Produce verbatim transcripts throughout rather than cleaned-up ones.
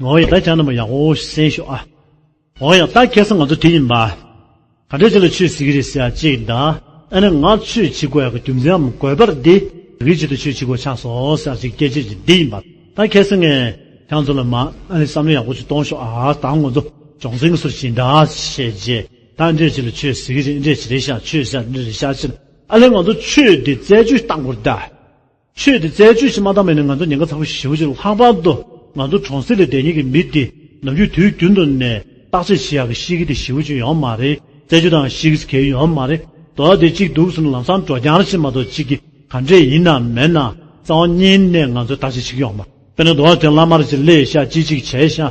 འོ་ཡ། ད་ཁྱེད་རྣམ་པ་ཡག་པོ་གསན་ཤོག་ཨ། འོ་ཡ། ད་ཁ་སང་ང་ཚོ་དེ་ཡིན་པ། ག་འདྲ་ཅིག་ལ་ཆོས་ཟེར་གྱི་རེད་ཟེར་ཡ་གཅིག་དང་། ཨ་ནི་ང་ཆོས་བྱེད་དགོས་ཡ་གི་རྒྱུ་མཚན་འམ་དགོས་པ་འདི་ག་གི་ཆེད་དུ་ཆོས་བྱེད་དགོས་ཆགས་སོང་ཟེར་ཡ་གཅིག་སྐད་ཆ་ཅིག་འདི་ཡིན་པ། ད་ཁ་སང་ངས་ཁྱེད་ཚོ་ལ་མ་ཨ་ནི་བསམ་བློ་ཡག་པོ་ཅིག་གཏོང་ཤོག་ཨ། ད་ང་ཚོ་སྦྱོང་ཚན་གྱི་སོར་ཞིག་འདྲ་བྱས་རྗེས་ད་འདྲས་ཅིག་ལ་ཆོས་ཟེར་གྱི་རེད། འདྲས་ཅིག་རེད་ཤག་ཆོས་ཟེར་འདྲས་རེད་ཤག་ཅེས་ཨ་ལས་ང་ཚོ་ཆོས་འདི་རྩད་གཅོད་བཏང་དགོས་རེད་ད། ཆོས་དེ་རྩད་གཅོད་ཞིག་མ་བཏང་བས་ནི་ང་ཚོ་ཉེན་ཁ་ཚ་པོ་ཞེ་པོ་ཅིག་ལྷག་པར་དུ་ང་ཚོ་གྲོང་གསེབ་ལ་བསྡད་མཁན་གྱི་མི་དེ་ནམ་རྒྱུན་དུས་རྒྱུན་དུ་ནས་བརྟག་དཔྱད་བྱེད་ཡག་གི་ཤེས་ཀྱི་དེ་ཞེ་པོ་ཅིག་ཡོད་མ་རེད། རྩད་གཅོད་དང་ཤེས་ཀྱི་གལ་ཡོད་མ་རེད། དོ་བ་དེ་གཅིག་འདུག་ཟེར་ན་ལམ་སང་འགྲོ་རྐྱང་ཞིག་མ་གཏོགས་གཅིག་གི་ག་འདྲས་ཡིན་ན་མེད་ན་རྩ་བ་ཉིད་ནས་ང་ཚོས་བརྟག་དཔྱད་བྱེད་ཀྱི་ཡོད་མ་རེད། དཔེར་ན་དོ་བ་དེ་བླ་མར་ཅིག་སླེབས་ཤག་ཅི་ཅིག་བྱས་ཤག་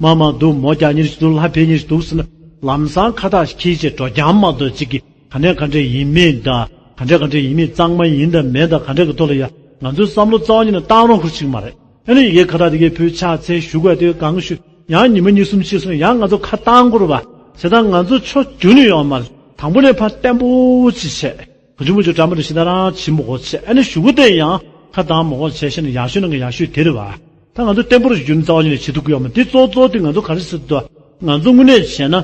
མ་མ་འདུག་མོ་རྒྱག་མཁན་ཞིག་འདུག་ལྷ་ཕེབས་མཁན་ཞིག་འདུག་ཟེར་ན་ལམ་སང་ཁ་བཏགས་འཁྱེར་བྱས་འགྲོ་རྐྱང་མ་གཏོགས་གཅིག་གི་ག་འདྲས་ག་འདྲས་ཡིན་མིན་དང་ག་འདྲས་ག་འདྲས་ཡིན་མིན་གཙང་མ་ཡིན་དང་མིན་དང་ག་འདྲས་ཀྱི་ཐོག་ལ་ཡ་ང་ཚོའི་བསམ་བློ་རྩ་བ་ཉིད་ནས་བཏང་རོགས་ཁུར་ཅིག་མ་རེད། ཨ་ནི་ཡའི་ཁ་བཏགས་དེ་གའི་བུ་ཕྱག་འཚལ་ཞུ་དགོས་དེ་གང་ཞུ་ཡང་ཉི་མ་གཉིས་གསུམ་ཕྱིན་སོང་ཡང་ང་ཚོ་ཁ་བཏང་དགོས་རེད་པ། བྱས་ཙང་ང་ཚོ་ཕྱོགས་རྒྱུན་ནས་ཡོང་མ་རེད། དང་པོ་ནས་ཕར་བརྟན་པོ་ཅིག་བྱས། ག་ཅུང་མ་ཅུང་འདྲ་མི་འདྲ་ཞིག་ད་རང་བྱིན་པ་གོ་བྱས་ཨ་ནི་གཞུག་གུ་དེ་ཡང་ཁ་བཏང་མ་གོ་བྱས་ཤེས་ན་ཡག་ཤོས་ནང་གི་ཡག་ཤོས་དེ་རེད་པ། ད་ང་ཚོ་བརྟན་པོར་རྒྱུན་རྩ་བ་ཉིད་ནས་བྱེད་ཐུབ་ཀྱི་ཡོད་མ་རེད། དེ་གཙོ་གཙོ་དེ་ང་ཚོ་ག་རེ་ཟེར་འདུག་ང་ཚོ་དངོས་གནས་བྱས་ན་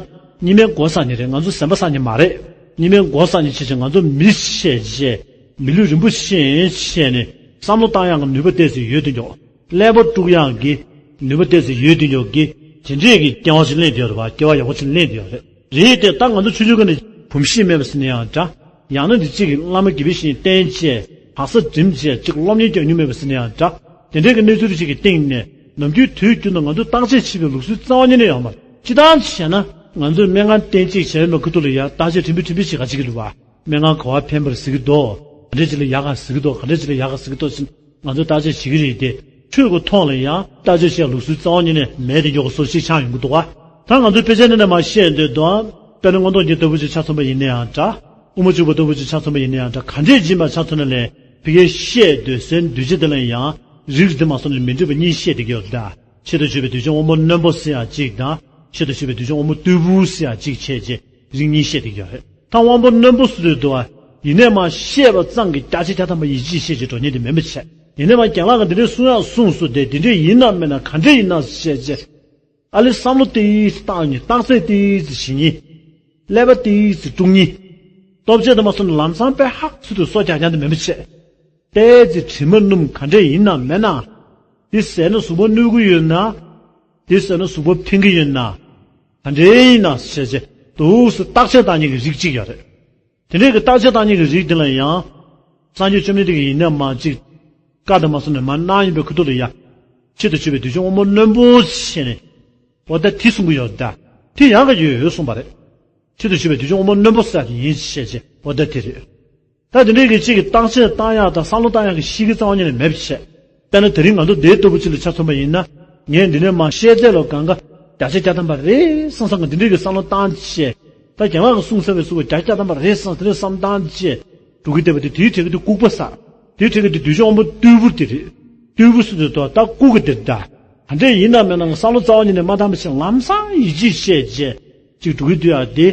གཉིས་སྨན་མགོ་བསགས་མཁན་རེད། ང་ཚོ་ཟམ་པ་བསགས་མཁན་མ་རེད། གཉིས་སྨན་མགོ་བསགས་མཁན་བྱས་བྱས་ང་ཚོ་མི་བྱས་བྱས་མི་ལུས་རིན་པོ་ཆེ་བྱས་ནས་བསམ་བློ་བཏང་ཡག་གི་ནུས་པ་ཏོག་ཙམ་ཡོད་དེ་འཇོག་ཀླད་པ་དཀྲུག་ཡག་གི་ནུས་པ་ཏོག་ཙམ་ཡོད་དེ་འཇོག་གི་དེ་འདྲས་ཀྱི་སྐྱེ་བ་ཞིག་ལེན་བསྡད་ཡོད་རེད་པ། སྐྱེ་བ་ཡག་པོ་ཞིག་ལེན་བསྡད་ཡོད་རེད། རེད་དེ་ད་ང་ཚོ་ཆུང་ཆུང་སྒང་ནས་གོམས་གཤིས་མེད་པ་ཟེར་ན་ཡང་འདྲ། ཡང་ན་འདི་གཅིག་གི་བླ་མ་དགེ་བའི་བཤེས་གཉེན་བསྟེན་བྱས་བག་ཚ་འགྲིམ་བྱས་གཅིག་སློབ་གཉེར་རྒྱག་མྱོང་མེད་པ་ཟེར་ན་ཡང་འདྲ། དེ་འདྲའི་གི་གནས་ཚུལ་རེ་ཞིག་གི་སྟེང་ནས་ནམ་རྒྱུན་དུས་རྒྱུན་དུ་ང་ཚོས་བརྟག་དཔྱད་བྱེད་པའི་ལུགས་སྲོལ་རྩ་བ་ཉིད་ནས་ཡོད་མ་རེད། སྤྱིར་བཏང་བྱས་ན་ང་ཚོས་སྨན་ཁང་བསྟེན་གཅིག་བྱས་པའི་ཁུ་ཐུག་ལ་ཡ་བརྟག་དཔྱད་ཕྲན་བུ་ཕྲན་བུ་ཞིག་ག་བྱེད་ཀྱི་འདུག་བ། སྨན་ཁང་ག་བ་ཕན་པར་ཟེར་གྱི་འདུག་ག་འདྲས་ཅིག་ལ་ཡག་ག་ཟེར་གྱི་འདུག་ག་འདྲས་ཅིག་ལ་ཡག་ག་ཟེར་གྱི་འདུག་ཟེར་ང་ཚོས་བརྟག་དཔྱད་བྱེད་ཀྱི་རེད་དེ། ཆོས་ཀྱི་ཐོག་ལ་ཡང་བརྟག་དཔྱད་བྱེད་ཡག་ལུགས་སྲོལ་རྩ་བ་ཉིད་ནས་མེད་དེ་མགྱོགས་པོ་སོ་ཞིག་ཆགས་ཡོང་གི་འདུག་བ། ད་ང་ཚོས་དཔེ་ཆ་འདི་ནས་མར་བཤད་འདོད་འདུག་དཔེར་ན་མངོན་རྟོགས་རྒྱན་ལྟ་བུ་ཅིག་ཆ་མཚོན་པ་ཡིན་ན་ཡང་འདྲ། དབུ་མ་འཇུག་པ་ལྟ་བུ་ཅིག་ཆ་མཚོན་པ་ཡིན་ན་ཡང་འདྲ། ག་འདྲས་ཡིན་པ་ཆ་མཚོན་ན་ལས་ཕ་གིར་བཤད་འདོད་སའི་འདུས་བྱས་འདི་ལ་ཡང་རིགས་འདི་མ་སོང་ནས་མི་འདྲ་བ་གཉིས་བཤད་བསྡད་ཀྱི་ཡོད་ད། ཆེད་དུ་ཆུད་པའི་གདུལ་བྱ་དབང་པོ་རྣོན་པོ་ཟེར་ཡག་གཅིག་དང་། ཆེད་དུ་ཆུད་པའི་གདུལ་བྱ་དབང་པོ་རྟུལ་པོ་ཟེར་ཡག་གཅིག་བྱས་རྗེས་རིགས་གཉིས་བཤད་བསྡད་ཀྱི་ཡོད་རེད། ད་དབང་པོ་རྣོན་པོ་ཟེར་དུས་འདུག་བ། ཡིན་ནའི་མར་བཤད་པ་ཙམ་གྱིས་བརྒྱ་ཆ་བརྒྱ་ཐམ་པ་ཡིད་ཆེས་བྱེད་ཅེས་འགྲོ་མཁན་དེ་མིན་པ་བྱས། ཡིན་ནའི་མར་རྒན་ལགས་ཀྱིས་འདི་འདྲའི་གསུང་ཡག་གསུངས་སོང་སྟེ་འདི་འདྲའི་ཡིན་ནམ་མིན་ནམ་ག་འདྲས་ཡིན་ནམ་བཤད་ཅེས། ཨ་ལས་བསམ་བློ་ཏོག་ཙམ་བཏང་མཁན། བརྟག་དཔྱད་ཏོག་ཙམ་བྱེད་མཁན། ཀླད་པ་ཏོག་ཙམ་དཀྲུག་མཁན། ལྟོ་ཆས་དེ་མ་སོང་ནས་ལམ་སང་དཔེ་ཧག་ཚུལ་དུ་སོ་རྒྱག་རྒྱག་འདི་མིན་པ་བྱས། ཏོག་ཙམ་དྲི་མ་སྣོམ་ག་འདྲས་ཡིན་ནམ་མིན་ནམ། འདི་ཟས་ན་གཟུགས་པོ་གནོད་ཀྱི་ཡོད་ན། འདི་ཟས་ན་གཟུགས་པོ་ཕན་གྱི་ཡོད་ན། ག་འདྲས་ཡིན་ན་ཟེར་བྱས་འདུག་སེ་བརྟག་དཔྱད་བཏང་མཁན་གྱི་རིགས་གཅིག་ཡོད་རེད། དེ་འདྲའི་གི་བརྟག་དཔྱད་བཏང་མཁན་གྱི་རིགས་འདི་ལ་ཡང་། སངས་རྒྱས་བཅོམ་ལྡན་འདས་ཀྱིས་ཡིན་ནའི་མར་གཅིག་བཀའ་དེ་མ་སོང་ནས་མར་གནང་ཡོད་པའི་ཁུ་ཐུག་ལ་ཡ། ཆེད་དུ་ཆུད་པའི་གདུལ་བྱ་དབང་པོ་རྣོན་པོ་བྱས་ནས། འོ་ད་དེ་གསུང་གི་ཡོད་ད། དེ་ཡག་ག་ཡོད་ཡོད་གསུངས་པ་རེད། ཆེད་དུ་ཆུད་པའི་གདུལ་བྱ་དབང་པོ་རྣོན་པོ་ཟེར་དེ་ཡིན་བཤད་ཅེས་འོ་ད་དེ་རེད། ད་དེ་འདྲའི་གི་གཅིག་གི་བརྟག་དཔྱད་བཏང་ཡག་དང་བསམ་བློ་བཏང་ཡག་གི་གཤིས་ཀ་རྩ་བ་ཉིད་ནས་མེད་པ་བྱས། དཔེར་ན་དེ་རིང་ང་ཚོ་འདི་ལྟ་བུ་ཅིག་ལ་ཆ་མཚོན་པ་ཡིན་ན། ངས་འདི་ནས་མར་བཤད་ཚད་ལ་གང་ག་བརྒྱ་ཆ་བརྒྱ་ཐམ་པ་རེད་བསམ་བསམ་གི་འདི་འདྲའི་གི་བསམ་བློ་བཏང་བྱས། ད་རྒན་ལགས་ཀྱིས་གསུངས་ཚར་བའི་གསུང་བ་བརྒྱ་ཆ་བརྒྱ་ཐམ་པ་རེད་བསམ་དེ་འདྲའི་བསམ་བཏང་བྱས། འགྲོ་གི་བསྡད་པ་དེ་དེའི་གྲས་ཀྱི་དེ་ལྐུགས་པ་ཟེར། དེའི་གྲས་ཀྱི་དེ་གདུལ་བྱ་དབང་པོ་རྟུལ་པོ་དེ་རེད། རྟུལ་པོ་ཟེར་དུས་ད་ལྐུགས་ཀྱི་དེ་རེད་ད། ག་འདྲས་ཡིན་ནམ་མིན་ནམ་བསམ་བློ་རྩ་བ་ཉིད་ནས་མ་བཏང་བ་བྱས་ལམ་སང་ཡིད་ཆེས་བྱས་བྱས། ཅིག་འགྲོ་གི་འདུག་ཡ་དེ།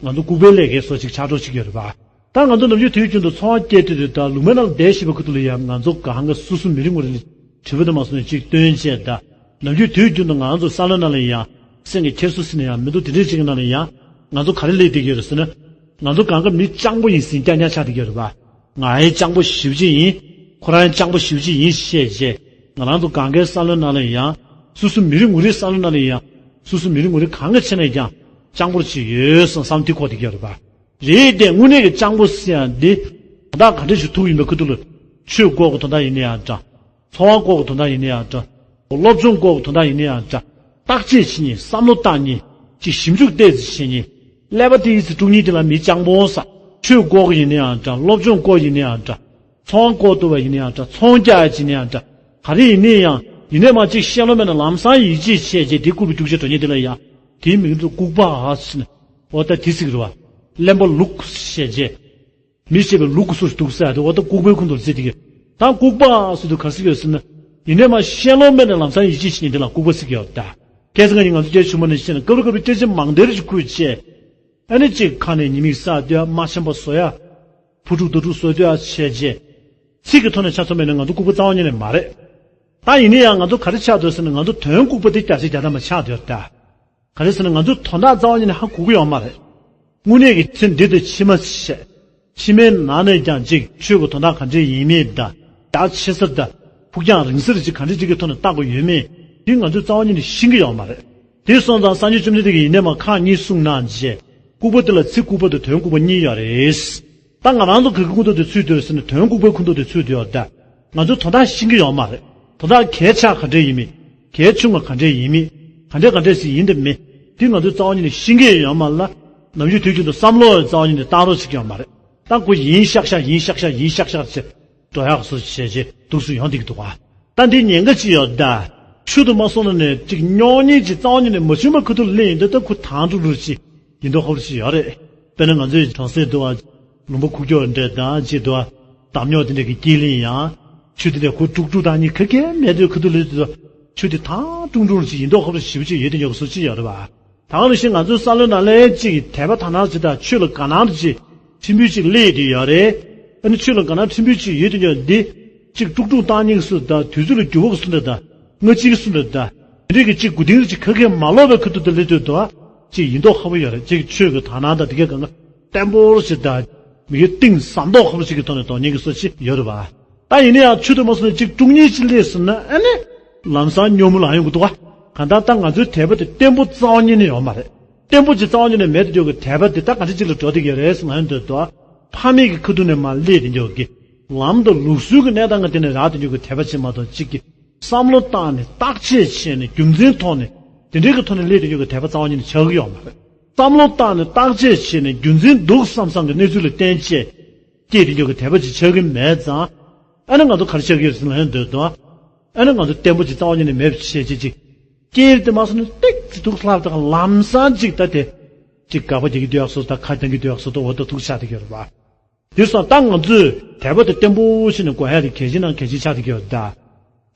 ང་ཚོ་ལྐུགས་པའི་ལས་ཀའི་བཟོ་ཅིག་ཆགས་འགྲོ་ཅིག་ཡོད་རེད་པ། ད་ང་ཚོ་ནམ་རྒྱུན་དུས་རྒྱུན་དུ་འཚོ་བ་སྐྱེལ་དུས་དུས་ད་ལུང་པའི་ནང་ལ་བསྡད་བཞིན་པའི་ཁུ་ཐུག་ལ་ཡ་ང་ཚོ་གང་ག་སོ་སོ་མི་རེ་ངོ་རེ་ལ་དྲི་བ་དེ་མ་སོང་ནས་ཅིག་བཏོན་བྱས་ད། ནམ་རྒྱུན་དུས་རྒྱུན་དུ་ང་ཚོ་བསམ་བློ་ནང་ལ་ཡ། སེམས་ཀྱི་འཁྱེར་སོ་ཟེར་ན་ཡང་མི་འདུག་དེ་འདྲས་ཅིག་གི་ནང་ལ་ཡ། ང་ཚོ་ག་རེ་སླེབས་བསྡད་ཀྱི་ཡོད་རེད་ཟེར་ན། ང་ཚོ་གང་ག་མི་སྤྱང་པོ་ཡིན་ཟེར་རྐྱང་རྐྱང་ཆགས་བསྡད་ཀྱི་ཡོད་རེད་པ། ང་ཡང་སྤྱང་པོ་ཞེ་པོ་ཅིག་ཡིན། ཁོ་རང་ཡང་སྤྱང་པོ་ཞེ་པོ་ཅིག་ཡིན་བཤད་བྱས། ང་རང་ཚོ་གང་གའི་བསམ་བློ་ནང་ལ་ཡང་། སོ་སོ་མི་རེ་ངོ་རེའི་བསམ་བློ་ནང་ལ་ཡང་། སོ་སོ་མི་རེ་ངོ་རེ་གང་ག་བྱས་ནས་ཀྱང་། སྤྱང་པོར་བྱས་ཡོད་བསམ་བསམ་དེ་འཁོར་བསྡད་ཀྱི་ཡོད་རེད་པ། རེད་དེ་དངོས་གནས་ཀྱི་སྤྱང་པོ་ཟེར་ཡ་འདི། དོན་དག་ག་འདྲ་ཞིག་ཐུག་ཡིན་པའི་ཁུ་ཐུག་ལ། ཆོས་སྐོར་གྱི་དོན་དག་ཡིན་ན་ཡང་འདྲ། འཚོ་བ་སྐོར་གྱི་དོན་དག་ཡིན་ན་ཡང་འདྲ། སློབ་སྦྱོང་སྐོར་གྱི་དོན་དག་ཡིན་ན་ཡང་འདྲ། བརྟག་དཔྱད་བྱེད་མཁན། བསམ་བློ་བཏང་མཁན། ཅིག་ཞིབ་འཇུག་ཏོག་ཙམ་བྱེད་མཁན། ཀླད་པ་ཏོག་ཙམ་དཀྲུག་མཁན་དེ་ལ་མི་སྤྱང་པོ་ཟེར། ཆོས་སྐོར་གྱི་ཡིན་ན་ཡང་འདྲ། སློབ་སྦྱོང་སྐོར་ཡིན་ན་ཡང་འདྲ། ཚོང་སྐོར་ཐུབ་པ་ཡིན་ན་ཡང་འདྲ། ཚོང་རྒྱག་ཡ་ཅིག་ཡིན་ན་ཡང་འདྲ། ག་རེ་ཡིན་ན་ཡང་། ཡིན་ནའི་མར་ཅིག་བཤད་ལོང་མེད་ན་ལམ་སང་ཡིད་ཆེས་བྱས་རྗེས་དེ་ལྐུགས་པའི་རྒྱུག་ཆ་འགྲོ་མཁན་དེ་ལ་ཡང་། དེའི་མིང་དུ་ལྐུགས་པ་ཟེར་ནས། འོ་ད་དེ་ཟེར་གྱི་རེད་བ། གླེན་པ་ལུག་བཤད་རྗེས། མི་བཤད་པའི་ལུག་གི་ཚུལ་འདུག་ཟེར་ཡ་དེ་འོ་ད་ལྐུགས་པའི་ཁོངས་སུ་བརྩི་བསྡད་ཀྱི། ད་ལྐུགས་པ་ཟེར་དུས་ག་རེ་ཟེར་གྱི་ཡོད་ཟེར་ན། ཡིན་ནའི་མར་བཤད་ལོང་མེད་ན་ལམ་སང་ཡིད་ཆེས་བྱེད་མཁན་དེ་ལ་ལྐུགས་པ་ཟེར་གྱི་ཡོད་ད། ཁ་སང་ང་གཉིས་ང་ཚོ་སྐྱེས་ཆུང་མ་ནས་བཤད་ན་སྐབས་རེ་སྐབས་རེ་སྐད་ཆ་མང་སྡེར་ཅིག་བརྐུས་བྱས། ཨ་ནི་གཅིག་ཁ་ནས་ཉེས་དམིགས་བསགས་སྡོད་ཡ། མ་འཆམ་པ་བཟོ་ཡ། ཕོ་ཕྲུག་རྡོ་ཕྲུག་བཟོ་སྡོད་ཡ་བྱས་རྗེས། ཚིག་གི་ཐོག་ནས་ཆ་མཚོན་པ་ཡིན་ན་ང་ཚོ་ལྐུགས་པ་རྩ་བ་ཉིད་ནས་མ་རེད། ད་ཡིན་ན་ཡང་ང་ཚོ་ག་རེ་ཆགས་འདུག་ཟེར་ན། ང་ཚོ་དོན་ལྐུགས་པ་དེ་བརྒྱ་ཆ་བརྒྱ་ཐམ་པ་ཆགས་བསྡད་ཡོད་ད། ག་རེ་ཟེར་ན། ང་ཚོས་དོན་དག་རྩ་བ་ཉིད་ནས་ཧ་གོ་གི་ཡོད་མ་རེད། དངོས་གནས་ཀྱི་ཚེ་འདི་དང་ཕྱི་མ་ཤེས། ཕྱི་མའི་ནང་ནས་ཀྱང་ཅིག་ཆོས་ཀྱི་དོན་དག་ག་འདྲས་ཡིན་མིན་དང་། རྒྱ་ཆེ་ས་དང་། ཕུགས་རྒྱང་རིང་སར་ཅིག་ག་འདྲས་ཅིག་གི་ཐོག་ནས་བལྟ་དགོས་ཡོད་མེད། དེ་ང་ཚོས་རྩ་བ་ཉིད་ནས་ཤེས་ཀྱི་ཡོད་མ་རེད། དེ་སོང་ཙང་སངས་རྒྱས་བཅོམ་ལྡན་འདས་ཀྱིས་ཡི་དམ་ལ་ཁག་གཉིས་གསུངས་གནང་རྗེས། ལྐུགས་པ་དེ་ལ་ཚེ་ལྐུགས་པ་དང་དོན་ལྐུགས་པ་གཉིས་ཡོད་རེད། ད་ང་རང་ཚོ་ག་གི་ཁུངས་ཐོག་ཏུ་ཚུད་འདུག་ཟེར་ན། དོན་ལྐུགས་པའི་ཁུངས་ཐོག་ཏུ་ཚུད་འདུག་ཡོད་ད། ང་ཚོས་དོན་དག་ཤེས་ཀྱི་ཡོད་མ་རེད། དོན་དག་གལ་ཆེ་ག་འདྲས་ཡིན་མིན། གལ་ཆུང་བ་ག་འདྲས་ཡིན་མིན། ག་འདྲས་ག་འདྲས་ཞིག་ཡིན་དང་མིན། དེ་ང་ཚོས་རྩ་བ་ཉིད་ནས་ཤེས་ཀྱི་ཡོད་མ་རེད་ལ། ནམ་རྒྱུན་དུས་རྒྱུན་དུ་བསམ་བློ་རྩ་བ་ཉིད་ནས་བཏང་རོགས་བྱེད་ཀྱི་ཡོད་མ་རེད། ད་ཁོ་ཡིན་ཤག་ཤག་ཡིན་ཤག་ཤག་ཡིན་ཤག་ཤག་ཅེས་འགྲོ་ཡག་བཟོ་བྱས་རྗེས་འདུག་སེ་ཡོང་བསྡད་ཀྱི་འདུག་ག་ད་འདི་ཉེན་ཁ་ཅིག་ཡོད་ད། ཆོས་དུ་མ་སོང་ན་ནས་ཅིག་སྨྱོ་ཉེས་ཅིག་རྩ་བ་ཉིད་ནས་མ་བྱུང་བའི་ཁུ་ཐུག་ལས་ཡིན་ད། ད་ཁོ་དང་དུ་ལུར་ཅིག་ཡིན་མདོག་ཁ་པོ་ཅིག་ཡོད་རེད། དཔེར་ན་ང་ཚོའི་གྲོང་གསེབ་དུ་བ། ལུང་པ་ཁུག་ཀྱོག་འདྲ་དང་ཅིག་དུ་བ། འདམ་རྙོག་དེ་འདྲ་གི་དཀྱིལ་ལ་ཡང་། ཆུ་དེ་འདྲ་ཁོ་དཀྲུག་དཀྲུག་བཏང་ཉེས་ག་གེ་མེད་དུས་ཁུ་ཐུག་ལུར་དུ། ཆུ་དེ་དང་དུང་དུང་ཅིག་ཡིན་མདོག་ཁ་པོ་ཞེ་པོ་ཅིག་ཡོད་དེ་ཉོ་གི་སུ་ཅིག་ཡོད་རེད་བ། ད་ག་ནང་བཞིན་ང་ཚོའི་བསམ་བློའི་ནང་ལ་ཅིག་དད་པ་དག་སྣང་ཅིག་དང་ཆོས་ལ་དགའ་སྣང་ཅིག་ཕྲན་བུ་ཅིག་སླེབས་ཏེ་ཡོད་རེད། ཨ་ནི་ཆོས་ལ་དགའ་སྣང་ཕྲན་བུ་ཅིག་ཡོད་དེ་ཉོ་འདི། ཅིག་དཀྲུག་དཀྲུག་བཏང་ཉེས་སུ་དང་། དུས་ཚོད་ལ་འགྱུར་བ་གི་སུ་འདྲ་དང་། སྔ་ཕྱི་གི་སུ་འདྲ་དང་། དེ་འདྲའི་གི་ཅིག་མགོ་རྟིང་རེ་ཅིག་ག་གེ་མ་ལོག་པའི་ཁུ་ཐུག་དེ་སླེབས་དུས་དུ་བ། ཅིག་ཡིན་མདོག་ཁ་པོ་ཡོད་རེད། ཅིག་ཆོས་ཀྱི་དག་སྣང་དང་དེ་གའི་སྒང་ག་བརྟན་པོ་ཞིག་དང་། མི་གི་གཏིང་ཟབ་མདོག་ཁ་པོ་ཞིག་གི་ཐོག་ནས་གཏོང་ཉེས་ཀྱི་སུ་ཅིག་ཡོད་རེད་བ། ད་ཡིན་ན་ཡང་ཆོས་དུ་མ་སོང་ནས་ཅིག་དཀྲུག་ཉེས་ཅིག་སླེབས་སོང་ན་ཨ་ནི། ལམ་སང་སྨྱོ་མོ་ལངས་ཡོང་གི་འདུག་བ། གང་ལྟར་ད་ང་ཚོའི་དད་པ་དེ་བརྟན་པོ་རྩ་བ་ཉིད་ནས་ཡོད་མ་རེད། བརྟན་པོ་ཅིག་རྩ་བ་ཉིད་ནས་མེད་དུ་འགྱུར་གི་དད་པ་དེ་ད་ག་འདྲ་ཅིག་ལ་འགྲོ་བསྡད་ཀྱི་རེད་ཟེར་ན་ཡོང་དུས་དུ། ཕ་མེས་ཀྱི་ཁ་ཐུག་ནས་མར་སླེབས་དེ་འགྱུར་གི། ལམ་དང་ལུགས་སྲོལ་གྱི་གནས་སྟངས་ཀྱི་སྟེང་ནས་རག་དེ་འགྱུར་གི་དད་པ་ཅིག་མ་གཏོགས་ཅིག་གི། བསམ་བློ་བཏང་ནས་བརྟག་དཔྱད་བྱས་ནས་རྒྱུ་མཚན་ཐོག་ནས་དེ་འདྲའི་གི་ཐོག་ནས་སླེབས་དེ་འགྱུར་གི་དད་པ་རྩ་བ་ཉིད་ནས་ཆགས་ཀྱི་ཡོད་མ་རེད། བསམ་བློ་བཏང་ནས་བརྟག་དཔྱད་བྱས་ནས་རྒྱུ་མཚན་འདུག་བསམ་བསམ་གྱི་གནས་ཚུལ་ལ་བརྟེན་བྱས་སྐྱེས་དེ་འགྱུར་གི་དད་པ་ཅིག་ཆགས་ཀྱི་མེད་ཙང་། ཨ་ནི་ང་ཚོ་ག་རེ་ཆགས་ཀྱི་ཡོད་ཟེར་ན་ཡོང་དུས་དུ། ཨ་ནི་ང་ཚོ་བརྟན་པོ་ཅིག་རྩ་བ་ཉིད་ནས་མེད་པ་བྱས་བྱས་ཅིག་སྐྱེས་དེ་མ་སོང་ནས་ཏིག་ཙི་འདུག་ལྷག་དང་ལམ་སང་ཅིག་ད་དེ། ཅིག་དགག་པ་རྒྱག་གི་འདུག་ཡག་སོ་ད་ཁ་གཏང་གི་འདུག་ཡག་སོ་ད་འོ་ད་འདུག་ཆགས་དེ་འགྱུར་བ། དེ་སོང་ཙང་ད་ང་ཚོས་དད་པ་དེ་བརྟན་པོ་ཞིག་ནས་དགོས་ཡ་དེ་གལ་ཆེ་ན་གལ་ཆེ་ཆགས་བསྡད་ཀྱི་ཡོད་ད།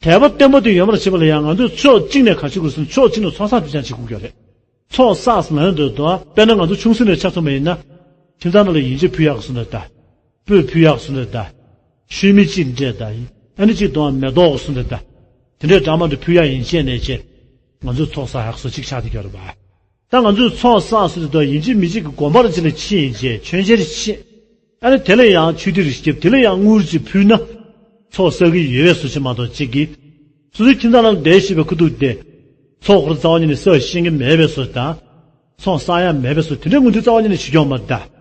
དད་པ་བརྟན་པོ་དེ་ཡོད་མ་རེད་བྱས་པ་ལ་ཡང་ང་ཚོས་ཕྱོགས་གཅིག་ནས་ག་རེ་བྱེད་དགོས་ཟེར་ན་ཕྱོགས་གཅིག་ནས་ཚོགས་བསགས་དེ་ཅང་བྱེད་དགོས་ཀྱི་ཡོད་རེད། ཚོགས་བསགས་ཟེར་ན་ཡོང་དུས་དུ་དཔེར་ན་ང་ཚོ་ཆུང་ས་ནས་ཆ་མཚོན་པ་ཡིན་ན། ཁྱིམ་ཚང་ནང་ལ་ཡིན་གཅིག་ཕུལ་ཡག་གི་སུ་འདྲ་ད། སྤོས་ཕུལ་ཡག་གི་སུ་འདྲ་ད། མཆོད་མེ་གཅིག་འདྲ་ད། ཨ་ནི་གཅིག་དང་མེ་ཏོག་གི་སུ་འདྲ་ད། དེ་འདྲའི་འདྲ་མ་འདྲ་ཕུལ་ཡག་ཡིན་བྱས་ནས་བྱས། ང་ཚོས་ཚོགས་བསགས་ཡག་སུ་གཅིག་ཆགས་བསྡད་ཀྱི་ཡོད་རེད་པ། ད་ང་ཚོས་ཚོགས་བསགས་ཟེར་དུས་ཡིན་གཅིག་མིན་གཅིག་གི་དགོན་པར་ཅིག་ལ་ཕྱིན་ཡིན་བྱས་མཆོད་མཇལ་ཕྱིན། ཨ་ནི་དེ་ལ་ཡང་མཆོད་རྟེན་རེ་ཞིག་བརྒྱབ། དེ་ལ་ཡང་དངུལ་ཅིག་ཕུལ་ན། ཚོགས་བསགས་ཀྱི་ཡོད་པའི་བཟོ་ཅིག་མ་གཏོགས་གཅིག་གིས། སོ་སོའི་ཁྱིམ་ཚང་ནང་ལ་བསྡད་བཞིན་པའི་ཁུ་ཐུག་དེ། ཚོགས་ཁོ་རང་རྩ་བ་ཉིད་ནས་བསགས་ཤེས་ཀྱི་མེད་པའི་བཟོ་དང་། ཚོགས་བསགས་ཡག་མེད་པའི་བཟོ་དེ་འདྲའི་ངོས་འཛིན་རྩ་བ་ཉིད་ནས་བྱེད་ཀྱི་ཡོད་མ་རེད་ད།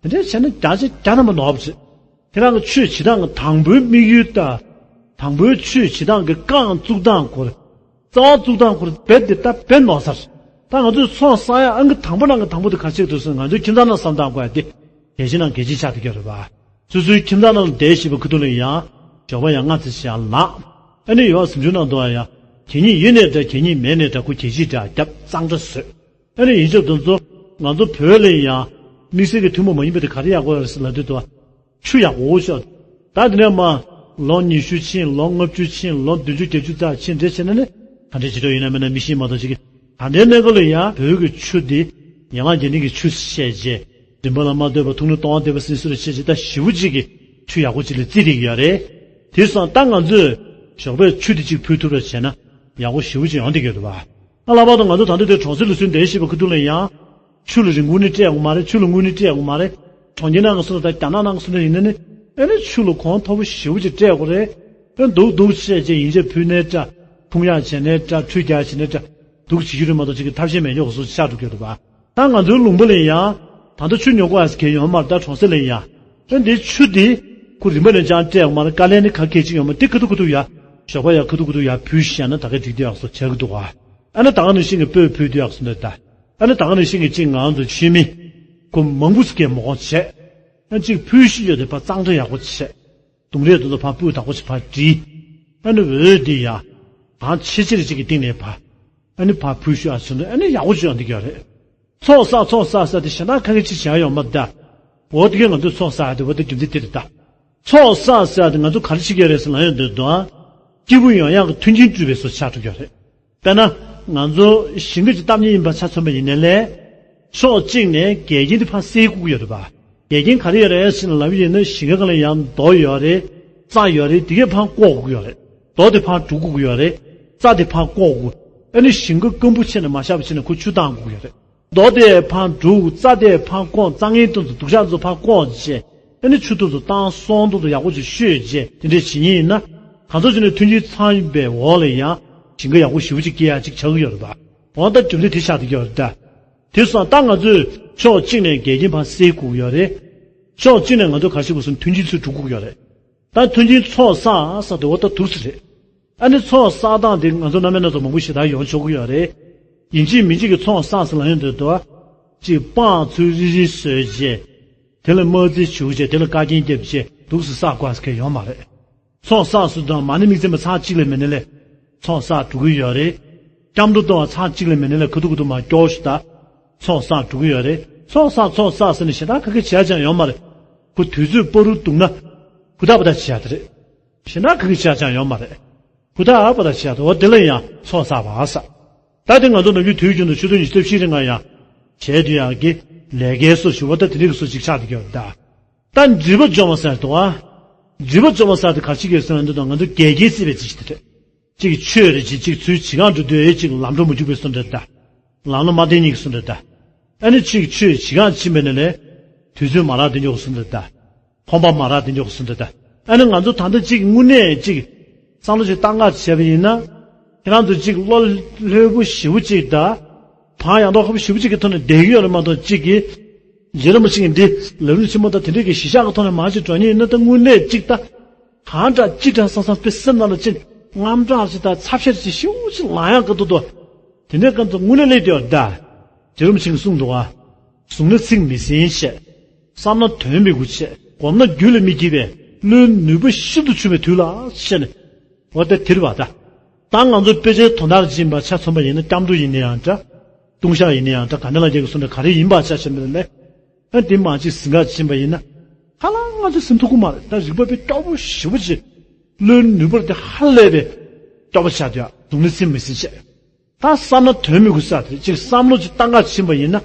དེ་འདྲའི་བྱས་ན་བརྒྱ་ཆ་བརྒྱ་ཐམ་པ་ནོར་བ་རེད། ཁྱེད་རང་གི་ཆོས་བྱེད་སྟངས་ཀྱི་དང་པོའི་དམིགས་ཡུལ་དང་། དང་པོའི་ཆོས་བྱེད་སྟངས་ཀྱི་རྐང་བཙུགས་སྟངས་སྐོར། རྩ་བ་བཙུགས་སྟངས་སྐོར་རྦད་དེ་ད་རྦད་ནོར་ས་རེད། ད་ང་ཚོས་ཚོགས་བསགས་ཡག་ཨང་ཀི་དང་པོ་ནང་གི་དང་པོ་དེ་ག་རེ་ཆགས་འདུག་ཟེར་ན་ང་ཚོའི་ཁྱིམ་ཚང་ནང་བསམ་བཏང་དགོས་ཡག་དེ་གལ་ཆེ་ནང་གལ་ཆེ་ཆགས་བསྡད་ཀྱི་ཡོད་རེད་པ། སོ་སོའི་ཁྱིམ་ཚང་ནང་ལ་བསྡད་བཞིན་པའི་ཁུ་ཐུག་ལ་ཡང་ཞོགས་པ་ཡང་སྔ་ཙམ་ཞིག་ཡར་ལངས། ཨ་ནི་ཡོད་པ་གཟིམ་ཆུང་ནང་དུ་ཡང་གད་སྙིགས་ཡོད་ནའི་འདྲ་གད་སྙིགས་མེད་ནའི་འདྲ་ཁོ་གད་ཕྱིས་འདྲ་བརྒྱབ་གཙང་སྦྲ་བཟོས། ཨ་ནི་ཡིན་ཆོག་དེ་ཚོ་ང་ཚོ་བོད་ལ་ཡང་དམིགས་བསལ་གྱི་ཐུན་མོང་མ་ཡིན་པ་དེ་ག་རེ་ཡག་པོ་ཡོད་རེད་ཟེར་ལབ་དུས་དུ། ཆུ་ཡག་པོ་ཤོག་ད་དེ་ནས་མར་ལོ་ཉི་ཤུ་ཕྱིན། ལོ་ལྔ་བཅུ་ཕྱིན། ལོ་བདུན་ཅུ་བརྒྱད་ཅུ་ཙམ་ཕྱིན་འདྲ་བྱས་ན་ནི་ག་འདྲའི་བྱེད་འདོད་ཡིན་ན་མིན་ན་མི་ཤེས་མ་གཏོགས་ཅིག་གི་ད་ལྟའི་གནས་སྐབས་ལ་ཡང་བོད་ཀྱི་ཆུ་འདི་ཡན་ལག་བརྒྱད་ལྡན་གྱི་ཆུ་བཤད་རྗེས་རིན་པ་ལ་མ་ལྟོས་པར་ཐུགས་ནི་སྟོང་པ་བདེ་བ་ཟིན་སྲོལ་བཤད་རྗེས་ད་ཞེ་པོ་ཅིག་གི་ཆུ་ཡག་པོ་ཅིག་ལ་བརྩི་བསྡད་ཀྱི་ཡོད་རེད། དེ་སོང་ད་ང་ཚོས་ཞོགས་པའི་ཆུ་དེ་ཅིག་ཕུལ་ཐུབ་པ་བྱས་ན་ཡག་པོ་ཞེ་པོ་ཅིག་ཡོང་བསྡད་ཀྱི་ཡོད་རེད་པ། ཨ་ལྷག་པར་དུ་ང་ཚོ་ད་ལྟ་དེ་གྲོང་གསེབ་ལ་སུན་བསྡད་བཞིན་པའི་ཁ་ཐུག་ལ་ཡང་། ཆུ་ལ་རིན་གོང་ནི་སྤྲད་དགོས་མ་རེད། ཆུ་ལ་དངུལ་ནི་སྤྲད་དགོས་མ་རེད། གྲོང་ཁྱེར་ནང་གི་སོ་ན་དང་རྒྱ་ནག་ནང་གི་སོ་ན་ཡིན་ན་ནི་ཨེ་ནི་ཆུ་ལ་གོང་མཐོ་པོ་ཞེ་པོ་ཅིག་སྤྲད་དགོས་རེད། ཨེ་འདུག་འདུག་བྱས་རྗེས་ཡིན་ཆད་ཕུལ་ནའི་འདྲ། འཐུང་ཡག་བྱས་ནའི་འདྲ། ཁྲུས་རྒྱག་བྱས་ནའི་འདྲ། འདུག་བྱེད་རྒྱུ་རེད་མ་གཏོགས་ཅིག་གི་ཐབས་ཤེས་མེད་མཁན་བཟོ་ཆགས་འགྲོ་གི་ཡོད་རེད་པ། ད་ང་ཚོའི་ལུང་པ་ལ་ཡང་ད་ལྟ་ཆུ་ཉོ་དགོས་ཡག་གང་ཡང་ཡོད་མ་རེད། ད་གྲོང་གསེབ་ལ་ཡང་ཨེ་འདི་ཆུ་འདི་ཁོ་རིན་པ་ནས་ཅང་སྤྲད་ཡོད་མ་རེད། དཀའ་ལས་ནི་ག་གེ་ཅིག་ཡོད་མ་རེད། འདི་ཁ་ཐུག་ཁ་ཐུག་ཡ་ཞོགས་པ་ཡ་ཁ་ཐུག་ཁ་ཐུག་ཡ་ཕུལ་བཞག་ན་ད་ག་འགྲིག་འདུག་ཡག་བཟོ་བྱེད་ཀྱི་འདུག་ག་ཨ་ནི་ད་ག་ནང་བཞིན་གྱི་སྤོས་ཕུལ་འདུག་ཡག་བཟོ་འདྲ་ད། ཨ་ནི་ད་ག་ནང་བཞིན་གྱི་གཅིག་ང་ཚོ་ཆུ་མིག་ཁོ་མང་པོ་ཟིག་གས་མོ་གོང་བྱས། ཨ་གཅིག་ཕུལ་ཤི་ཡོད་དེ་ཕར་གཙང་སྦྲ་ཡག་པོ་བྱས། དུང་རས་དེ་ཚོ་ཕར་སྤུས་དག་པོ་ཞིག་ཕར་བསྒྲིལ། ཨ་ནི་འོད་དེ་ཡ། གང་ཆེ་ཆེར་ཅིག་གི་སྟེང་ནས་ཕར། ཨ་ནི་ཕར་ཕུལ་ཤོག་ཨ་ཟེར་འདུག་ཨ་ནི་ཡག་པོ་ཅིག་ཡོང་འདི་ག་རེད། ཚོགས་བསགས་ཚོགས་བསགས་ཟེར་དེ་གཞན་དག་ག་གེ་ཅིག་བྱས་ཡོང་མ་ད། འོ་དེ་གས་ང་ཚོས་ཚོགས་བསགས་དེ་འོ་དེ་རྒྱུ་མཚན་དེ་རེད་ད། ཚོགས་བསགས་ཟེར་དེ་ང་ཚོ་ག་རེ་བྱེད་ཀྱི་རེད་ཟེར་ན་ཡོང་འདོད་དོ། སྐྱེས་བུ་ཡོང་ཡག་གི་མཐུན་རྐྱེན་སྤྲུལ་པའི་བཟོ་ཆགས་འགྲོ་གི་རེད། དཔེར་ན། ང་ཚོ་ཞིང་ཁ་ཅིག་བཏབ་མཁན་ཡིན་པ་ཆ་མཚོན་པ་ཡིན་ན་ལས། ཕྱོགས་གཅིག་ནས་འགལ་རྐྱེན་དེ་ཕར་སེལ་དགོས་ཀྱི་ཡོད་རེད་པ། འགལ་རྐྱེན་ག་རེ་ཡོད་རེད་ཟེར་ན་ལབ་ཡིན་ན་ཞིང་ཁ་གང་ལ་ཡང་རྡོ་ཡོད་རེད། རྩྭ་ཡོད་རེད། དེ་གས་ཕར་བཀོག་དགོས་ཀྱི་ཡོད་རེད། རྡོ་དེ་ཕར་སྒྲུག་དགོས་ཀྱི་ཡོད་རེད། རྩྭ་དེ་ཕར་བཀོག་དགོས། ཨ་ནི་ཞིང་ཁ་སྐམ་པོ་བྱས་ནས་མ་བཞག་པ་བྱས་ནས་ཁོ་ཆུ་བཏང་དགོས་ཀྱི་ཡོད་རེད། རྡོ་དེ་ཕར་སྒྲུག་རྩྭ་དེ་ཕར་བཀོག་རྩྭ་ངན་དེ་ཚོ་སྡུག་ཅག་ཚོ་ཕར་བཀོག་བྱས། ཨ་ནི་ཆུ་དེ་ཚོ་བཏང་སོང་དེ་ཚོ་ཡག་པོ་ཅིག་བཤོས་བྱས་དེ་འདྲས་བྱེད་ཉིན་ཡིན་ན། གང་ཚོད་བྱས་ནས་མཐུན་རྐྱེན་ཚང་ཡིན་པའི་འོག་ལ་ཡང་ཞིང་ཁ་ཡག་པོ་ཞེ་པོ་ཅིག་སྐྱེ་ཡག་ཅིག་ཆགས་ཀྱི་ཡོད་རེད་པ། འོ་ད་རྒྱུ་མཚན་དེ་ཆགས་བསྡད་ཀྱི་ཡོད་རེད་ད། དེ་སོང་ཙང་ད་ང་ཚོས་ཕྱོགས་གཅིག་ནས་འགལ་རྐྱེན་ཕར་སེལ་དགོས་ཀྱི་ཡོད་རེད། ཕྱོགས་གཅིག་ནས་ང་ཚོ་ག་རེ་བྱེད་དགོས་ཟེར་ན་མཐུན་རྐྱེན་ཚུར་སྒྲུབ་དགོས་ཀྱི་ཡོད་རེད། ད་མཐུན་རྐྱེན་ཚོགས་བསགས་ཟེར་དེ་འོ་ད་འདུག་སེ་རེད། ཨ་ནི་ཚོགས་བསགས་སྟངས་དེ་ང་ཚོ་སྣ་མིན་སྣ་ཚོགས་མང་པོ་ཞེ་དྲག་ཡོང་ཆོག་གི་ཡོད་རེད། ཡིན་གཅིག་མིན་གཅིག་གི་ཚོགས་བསགས་ཟེར་ལབ་ཡོང་དུས་དོ། གཅིག་དཔངས་ཚུར་རིལ་རིལ་བཟོས་རྗེས། དེ་ལ་དམར་རྩི་བྱུགས་རྗེས་དེ་ལ་བཀའ་རྒྱན་བརྒྱབ་རྗེས་འདུག་སེ་བསགས་དགོས་ཟེར་མཁན་ཡོད་མ་རེད། ཚོགས་བསགས་སུ་དང་མ་ཎི་དམིགས་བརྩེ་མ་ཚང་གཅིག་ལས་མི་སྣ་ལས། ཚོགས་བསགས་འགྲོ་གི་ཡོད་རེད། སྐྱབས་འགྲོ་གཏོང་བ་ཚང་གཅིག་ལས་མི་སྣ་ལས་ཁ་ཐུག་ཁ་ཐུག་མ་སྐྱོར་ཞུ་ད། ཚོགས་བསགས་འགྲོ་གི་ཡོད་རེད། ཚོགས་བསགས་ཚོགས་བསགས་ཟེར་ནས་ཞེ་དྲག་ག་གེ་བྱས་ཀྱང་ཡོད་མ་རེད། ཁོ་དུས་ཚོད་སྤ་རུ་འདུག་ན། ཧུར་ཐག་པ་ད་བྱས་དེ་རེད། ཞེ་དྲག་ག་གེ་བྱས་ཀྱང་ཡོད་མ་རེད། ཧུར་ཐག་པ་ད་བྱས་དེ་འོ་དེ་ལ་ཡང་ཚོགས་བསགས་པ་ཟེར། ད་དེ་ང་ཚོ་ནམ་རྒྱུན་དུས་རྒྱུན་དུ་ཆུ་ཚོད་ཉི་ཤུ་རྩ་བཞི་རིང་ང་ཡང་། བྱས་དུས་ཡང་གི་ལས་ཀའི་སོ་ཞུ་བ་ད་དེ་རིགས་སོ་ཅིག་ཆགས་བསྡད་ཀྱི་ཡོད་རེད་ད། ད་སྒྲིབ་པ་སྦྱོང་བ་ཟེར་དུ་བ། སྒྲིབ་པ་སྦྱོང་བ་ཟེར་དུ་ག་ཅི་གེ་ཟེར་ན་འདི་དང་ང་ཚོ་འགལ་རྐྱེན་སེལ་བའི་རྩིས་ཤིག་དེ་རེད། གཅིག་ཆོས་རེད་ཅིག་གཅིག་ཚུལ་བྱེད་སྒང་འགྲོ་དུས་ཨེ་གཅིག་ལམ་འགྲོ་མ་འཇུག་པའི་བཟོ་འདྲ་ད། ལམ་ལ་མ་བརྟེན་ཉིག་བཟོ་འདྲ་ད། ཨ་ནི་གཅིག་ཆོས་བྱེད་སྒང་ཕྱིན་པའི་ནས་ལས། དུས་ཚོད་མ་རག་དེ་འཇོག་བཟོ་འདྲ་ད། ཁོམ་པ་མ་རག་དེ་འཇོག་བཟོ་འདྲ་ད། ཨ་ནི་ང་ཚོ་ད་ལྟ་གཅིག་དངོས་གནས་གཅིག་བསམ་བློ་ཅིག་བཏང་ག་བྱས་པ་ཡིན་ན། ཁྱེད་རང་ཚོ་གཅིག་བློ་ལྷོད་པོ་ཞེ་པོ་ཅིག་ད། བག་ཡངས་དོག་ཁ་པོ་ཞེ་པོ་ཅིག་གི་ཐོག་ནས་བསྡད་ཀྱི་ཡོད་རེད་མ་གཏོགས་གཅིག་གིས། རྗེ་རིན་པོ་ཆེ་གིས་འདི་ལམ་རིམ་ཆེན་མོ་དང་དེ་འདྲས་ཀྱི་གཞི་བཞག་གི་ཐོག་ནས་མར་ཅིག་འགྲོ་མཁན་ཡིན་ན་ད་དངོས་གནས་གཅིག་ད། གང་འདྲ་ཅི་འདྲ་བསམ་བསམ་དཔེ་སེམས་ནང་ལ་ཅིག་དངངས་སྐྲག་ཅིག་དང་ཚབ་ཤེས་ཅིག་ཞེ་པོ་ཅིག་ལངས་ཡག་གི་འདུག་དོ། དེ་འདྲའི་སྐབས་སུ་དངོས་གནས་སླེབས་བསྡད་ཡོད་ད། རྗེ་རིན་པོ་ཆེ་གིས་གསུངས་འདུག་ག། གཟུགས་ནི་ཚིག་མི་ཟིན་བྱས། བསམ་ན་དོན་མི་འགུག་བྱས། བསྒོམས་ན་རྒྱུད་ལ་མི་སྐྱེ་བས་བློའི་ནུས་པ་ཤིན་ཏུ་ཆུང་བའི་དུས་ལ་བྱས་ནས། འོ་ད་དེ་རེད་པ་ད། ད་ང་ཚོ་དཔེ་ཆའི་དོན་དག་ཅིག་ཡིན་པ་ཆ་མཚོན་པ་ཡིན་ན་སྐྱབས་འགྲོ་ཡིན་ན་ཡང་འདྲ། ལྟུང་བཤགས་ཡིན་ན་ཡང་འདྲ་ག་ནས་ལ་རྒྱལ་གྱི་གསུང་འདྲ་ག་རེ་ཡིན་པ་ཆ་བཞག་པ་ཡིན་ན། ཨ་དེ་མ་ཅིག་ཟིན་ག་ཕྱིན་པ་ཡིན་ན། ཧ་ལམ་ང་ཚོ་ཟིན་ཐུབ་ཀྱི་མ་རེད་ད་རིག་པ་དཔེ་སྐྱོ་པོ་ཞེ་པོ་ཅིག་བློའི་ནུས་པར་དེ་ཧ་ལས་པའི་སྐྱོ་པོ་ཆགས་དུས་ཨ་གཟུགས་ནི་ཚིག་མི་ཟིན་བྱས། ད་བསམ་ན་དོན་མི་འགུག་ས་དེ་ཅིག་བསམ་བློ་ཅིག་བཏང་ག་ཕྱིན་པ་ཡིན་ན།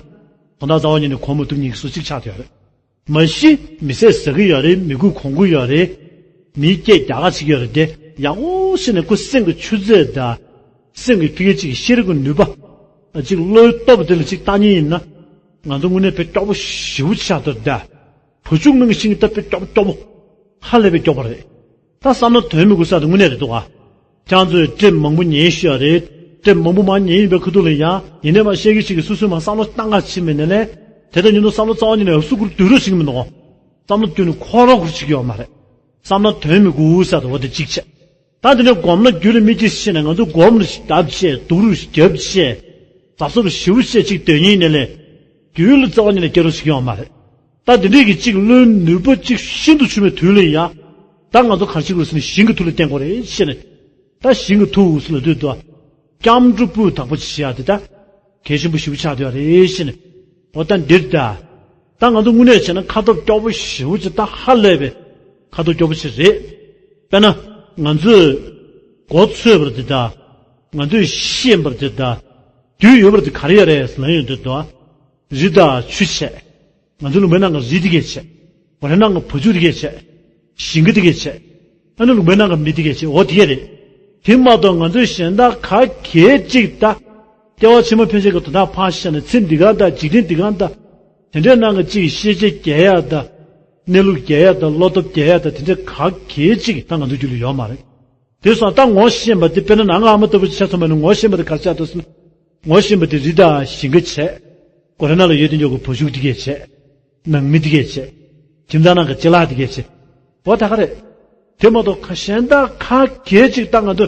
དོན་དག་རྩ་བ་ཉིད་ནས་གོ་མ་ཐུབ་མཁན་གྱི་བཟོ་ཅིག་ཆགས་བསྡད་ཡོད་རེད། མ་གཞི་མི་ཟས་ཟ་གི་ཡོད་རེད། མི་རྒྱུ་གོན་གི་ཡོད་རེད། མིའི་སྐད་རྒྱག་ག་བྱེད་ཀྱི་ཡོད་རེད་དེ་ཡག་པོ་བྱས་ནས་ཁོ་སེམས་ཀྱི་ཆུ་ཚད་དང་། སེམས་ཀྱི་ཕ་གི་ཅིག་ཤེས་རིག་གི་ནུས་པ། ཅིག་བློའི་སྟོབས་དེ་ལ་ཅིག་བཏང་མཁན་ཡིན་ན། ང་ཚོ་དངོས་གནས་དཔེ་སྐྱོ་པོ་ཞེ་པོ་ཆགས་བསྡད་ཡོད་རེད་ད། བུ་ཆུང་ངུ་ཤིང་ད་དཔེ་སྐྱོ་པོ་སྐྱོ་པོ། ཧ་ལས་པའི་སྐྱོ་པོ་རེད། ད་བསམ་ན་དོན་མི་འགུག་ས་དེ་དངོས་གནས་རེད་འདུག་ག། ཁྱེད་ཚོས་དེབ་མང་པོ་ཉན་ཤེས་ཡ་རེད། དེབ་མང་པོ་མར་ཉན་ཡིན་པའི་ཁ་ཐུག་ལ་ཡང་ཡིན་ནའི་མ་ཤེས་ཀྱི་ཞིག་གིས་སོ་སོས་མར་བསམ་བློ་བཏང་ག་ཕྱིན་པ་ཡིན་ནའི། དེ་དང་མཉམ་དུ་བསམ་བློ་རྩ་བ་ཉིད་ནས་ཧབ་སུ་ཁུར་སྡོད་རོགས་བྱེད་ཀྱི་མི་འདུག་ག། བསམ་བློ་བསྐྱོན་ནས་འཁོར་རོགས་ཁུར་བྱེད་ཀྱི་ཡོད་མ་རེད། བསམ་ན་དོན་མི་འགུག་ས་དེ་འོ་དེ་གཅིག་བྱས། ད་དེ་ནས་སྒོམ་ན་རྒྱུད་ལ་མི་སྐྱེ་ཞེས་ནས་ང་ཚོ་སྒོམ་རུ་བརྒྱབ་བྱས་སྡུག་རུ་བརྒྱབ་བྱས། གཟབ་གཟབ་རུ་ཞིབ་རུ་བྱས་ཅིག་སྡོད་མཁན་ཡིན་ནའི་ལས། རྒྱུད་ལ་རྩ་བ་ཉིད་ནས་སྐྱེ་རོགས་བྱེད་ཀྱི་ཡོད་མ་རེད། ད་དེ་འདྲས་ཀྱི་གཅིག་བློའི་ནུས་པ་གཅིག་ཤིན་ཏུ་ཆུང་བའི་དུས་ལ་ཡ། ད་ང་ཚོ་ག་རེ་བྱེད་དགོས་ཟེར་ན་ཞིང་གི་མཐུ་ལ་བརྟེན་དགོས་རེད་ཞེས་ནས། ད་ཞིང་གི་མཐུ་ཟེར་ལབ་དུས་དུ། སྐྱབས་འགྲོ་སྤུས་དག་པོ་ཅིག་བྱེད་ཡ་དེ་ད། གལ་ཆེན་པོ་ཞེ་པོ་ཆགས་བསྡད་ཡོད་རེད་ཞེས་ནས། འོ་ད་འདིར་ད། ད་ང་ཚོ་དངོས་གནས་བྱས་ན་ཁ་སྟོབས་སྐྱོ་པོ་ཞེ་པོ་ཅིག་ད་ཧ་ལས་པའི་ཁ་སྟོབས་སྐྱོ་པོ་ཅིག་རེད། དཔེར་ན་ང་ཚོས་མགོ་ཚོས་པར་འདི་ད། ང་ཚོས་ཤེས་པར་འདི་ད། དུས་ཡོད་པར་འདི་ག་རེ་ཡོད་རེད་ལབ་ཡོང་དུས་ད། རི་དང་ཆུ་བྱས། ང་ཚོའི་ལུང་པའི་ནང་གི་རི་དེ་གས་བྱས། སྒོ་རའི་ནང་གི་བ་ཕྱུགས་དེ་གས་བྱས། ཞིང་ཁ་དེ་གས་བྱས། ཨ་ནི་ལུང་པའི་ནང་གི་མི་དེ་གས་བྱས་འོ་དེ་གས་རེད། དེ་མ་གཏོགས་ང་ཚོའི་གཞན་དག་ག་གས་གཅིག་ད། ལྟེ་བ་ཕྱི་མ་ཕན་ཆད་ཀྱི་དོན་དག་ཕར་བཞག་ནས་ཚེ་འདི་ག་དང་འཇིག་རྟེན་འདི་ག་དང་། དེ་འདྲའི་ནང་གི་གཅིག་ཤེས་བྱ་རྒྱས་ཡ་དང་། གནས་ལུགས་རྒྱས་ཡ་དང་བློ་སྟོབས་རྒྱས་ཡ་དང་དེ་འདྲའི་ག་གས་གཅིག་ད་ང་ཚོའི་རྒྱུད་ལ་ཡོད་མ་རེད། དེ་སོང་ད་ངོ་ཤེས་པ་དེ་དཔེར་ན་ནང་ཨ་མ་ལྟ་བུ་ཆ་ཚང་མ་ནི་ངོ་ཤེས་པ་དེ་ག་ཆགས་འདུག་ཟེར་ན། ངོ་ཤེས་པ་དེ་རི་དང་ཞིང་ཁ་བྱས། སྒོ་རའི་ནང་ལ་ཡོད་དེ་འཇོག་གི་བ་ཕྱུགས་དེ་གས་བྱས། ནང་མི་དེ་གས་བྱས། ཁྱིམ་ཚང་ནང་གི་ཅ་ལག་དེ་གས་བྱས། འོ་ད་ག་རེད། དེ་མ་གཏོགས་གཞན་དག་ག་གས་གཅིག་ད་ང་ཚོ།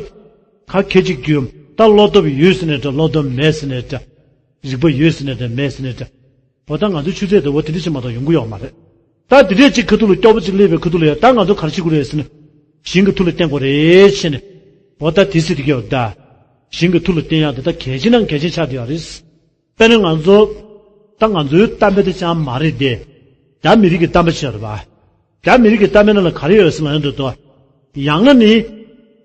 ག་གས་གཅིག་རྒྱུ་ད་བློ་སྟོབས་ཡོད་ཟེར་ནས་འདྲ་བློ་སྟོབས་མེད་ཟེར་ནས་འདྲ། རིག་པ་ཡོད་ཟེར་ནས་འདྲ་མེད་ཟེར་ནས་འདྲ། འོ་ད་ང་ཚོའི་ཆུ་ཚད་དེ་འོ་དེ་འདྲ་ཅིག་མ་གཏོགས་ཡོང་གི་ཡོད་མ་རེད། ད་དེ་འདྲས་ཅིག་ཁ་ཐུག་ལ་སྐྱོ་པོ་ཅིག་སླེབས་པའི་ཁ་ཐུག་ལ་ཡ་ད་ང་ཚོ་ག་རེ་བྱེད་དགོས་རེད་ཟེར་ན། ཞིང་གི་མཐུ་ལ་བརྟེན་དགོས་རེད་ཟེར་ནས། འོ་ད་དེ་ཟེར་དེ་གས་འོ་ད། ཞིང་གི་མཐུ་ལ་བརྟེན་ཡག་དེ་ད་གལ་ཆེ་ནང་གལ་ཆེ་ཆགས་བསྡད་ཡོད་རེད། དཔེར་ན་ང་ཚོ། ད་ང་ཚོའི་གཏམ་དཔེ་དེ་ཅང་མ་རེད་དེ། རྒྱ་མི་རིགས་ཀྱི་གཏམ་དཔེ་ཅིག་ཡོད་རེད་པ། རྒྱ་མི་རིགས་ཀྱི་གཏམ་དཔེ་ནང་ལ་ག་རེ་ཡོད་ཟེར་ན་ཡོང་དུས་དོ། ཡང་ན་ནི།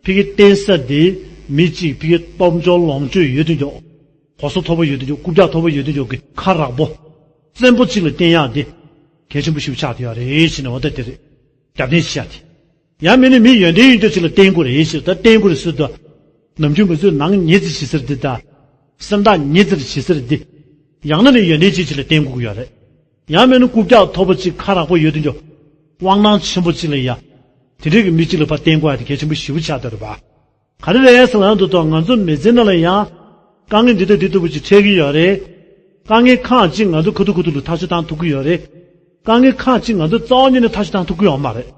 ཕ་གི་བརྟེན་ས་དེ་མི་གཅིག་ཕ་གི་སྟོབས་འབྱོར་ལོངས་སྤྱོད་ཡོད་དུ་འཇོག་གོ་ས་མཐོ་པོ་ཡོད་དུ་འཇོག་རྐུབ་བཀྱག་མཐོ་པོ་ཡོད་དུ་འཇོག་གི་ཁ་རག་པོ། བཙན་པོ་གཅིག་ལ་བརྟེན་ཡག་དེ། གལ་ཆེན་པོ་ཞིག་ཆགས་བསྡད་ཡོད་རེད་ཟེར་ནས་འོ་ད་དེ་རེད། རྒྱབ་རྟེན་ཞིག་ཆགས་ཏེ། ཡང་མིན་ན་མི་ཡོན་ཏན་ཡིན་རྒྱུ་ཅིག་ལ་བརྟེན་དགོས་རེད་ཟེར། ད་བརྟེན་དགོས་རེད་ཟེར་དུས། ནམ་རྒྱུན་ང་ཚོས་ནང་ཉི་ཚེ་ཇི་ཟེར་འདི་དང་། སེམས་ཐག་ཉི་ཚེ་ཇི་ཟེར་འདི། ཡང་ན་ནི་ཡོན་ཏན་ཅན་ཅིག་ལ་བརྟེན་དགོས་ཀྱི་ཡོད་རེད། ཡང་མིན་ན་རྐུབ་བཀྱག་མཐོ་པོ་ཅིག་ཁ་རག་པོ་ཡོད་དུས་ཀྱང་། དབང་ཐང་ཆེན་པོ་ཅིག་ལ་ཡ། དེ་འདྲའི་གི་མི་གཅིག་ལ་ཕར་བརྟེན་དགོས་ཡ་དེ་གལ་ཆེན་པོ་ཞེ་པོ་ཆགས་བསྡད་རེད་པ། ག་རེ་རེད་ཟེར་ལབ་དུས་ད་ང་ཚོ་མི་ཚེ་ནང་ལ་ཡང་། དཀའ་ངལ་འདི་དང་འདི་ལྟ་བུ་ཅིག་འཕྲད་ཀྱི་ཡོད་རེད། དཀའ་ངལ་ཁག་ཅིག་ང་ཚོ་ཁ་ཐུག་ཁ་ཐུག་ལ་ཐག་གཅོད་བཏང་ཐུབ་ཀྱི་ཡོད་རེད། དཀའ་ངལ་ཁག་ཅིག་ང་ཚོ་རྩ་བ་ཉིད་ནས་ཐག་གཅོད་བཏང་ཐུབ་ཀྱི་ཡོད་མ་རེད།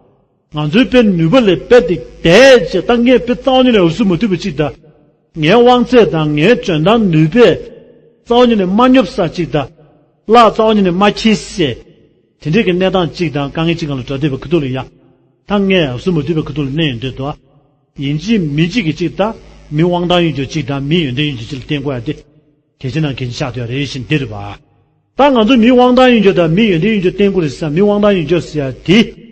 ང་ཚོའི་དཔེ་ནུས་པ་ལས་དཔེ་དེ་འདས་ཅེས་ད་ངས་དཔེ་རྩ་བ་ཉིད་ནས་འུབ་སུ་མ་ཐུབ་པ་ཅིག་དང་། ངའི་དབང་ཚད་དང་ངའི་འཇོན་ཐང་ནུས་པས་རྩ་བ་ཉིད་ནས་མ་སྙོབ་ས་ཅིག་དང་། གླགས་རྩ་བ་ཉིད་ནས་མ་འཁྱེར་ས། དེ་འདྲའི་གི་གནས་སྟངས་ཅིག་དང་དཀའ་ངལ་ཅིག་སྒང་ལ་འགྲོ་བསྡད་པའི་ཁ་ཐུག་ལ་ཡ། ད་ངས་འུབ་སུ་མ་ཐུབ་པའི་ཁ་ཐུག་ལ་གནས་ཡོང་དུས་དོ། ཡིན་གཅིག་མིན་གཅིག་གི་ཅིག་དང་མི་དབང་ཐང་ཡོད་རྒྱུ་ཅིག་དང་མི་ཡོན་ཏན་ཡོད་རྒྱུ་ཅིག་ལ་བརྟེན་དགོས་ཡ་དེ། གལ་ཆེ་ན་གལ་ཆེ་ཆགས་བསྡད་ཡ་རེད་བཞིན་འདི་རེད་པ། ད་ང་ཚོ་མི་དབང་ཐང་ཡོད་རྒྱུ་དང་མི་ཡོན་ཏན་ཡོད་རྒྱུ་བརྟེན་དགོས་རེད་ཟེར། མི་དབང་ཐང་ཡོད་རྒྱུ་ཟེར་ཡ་དེ།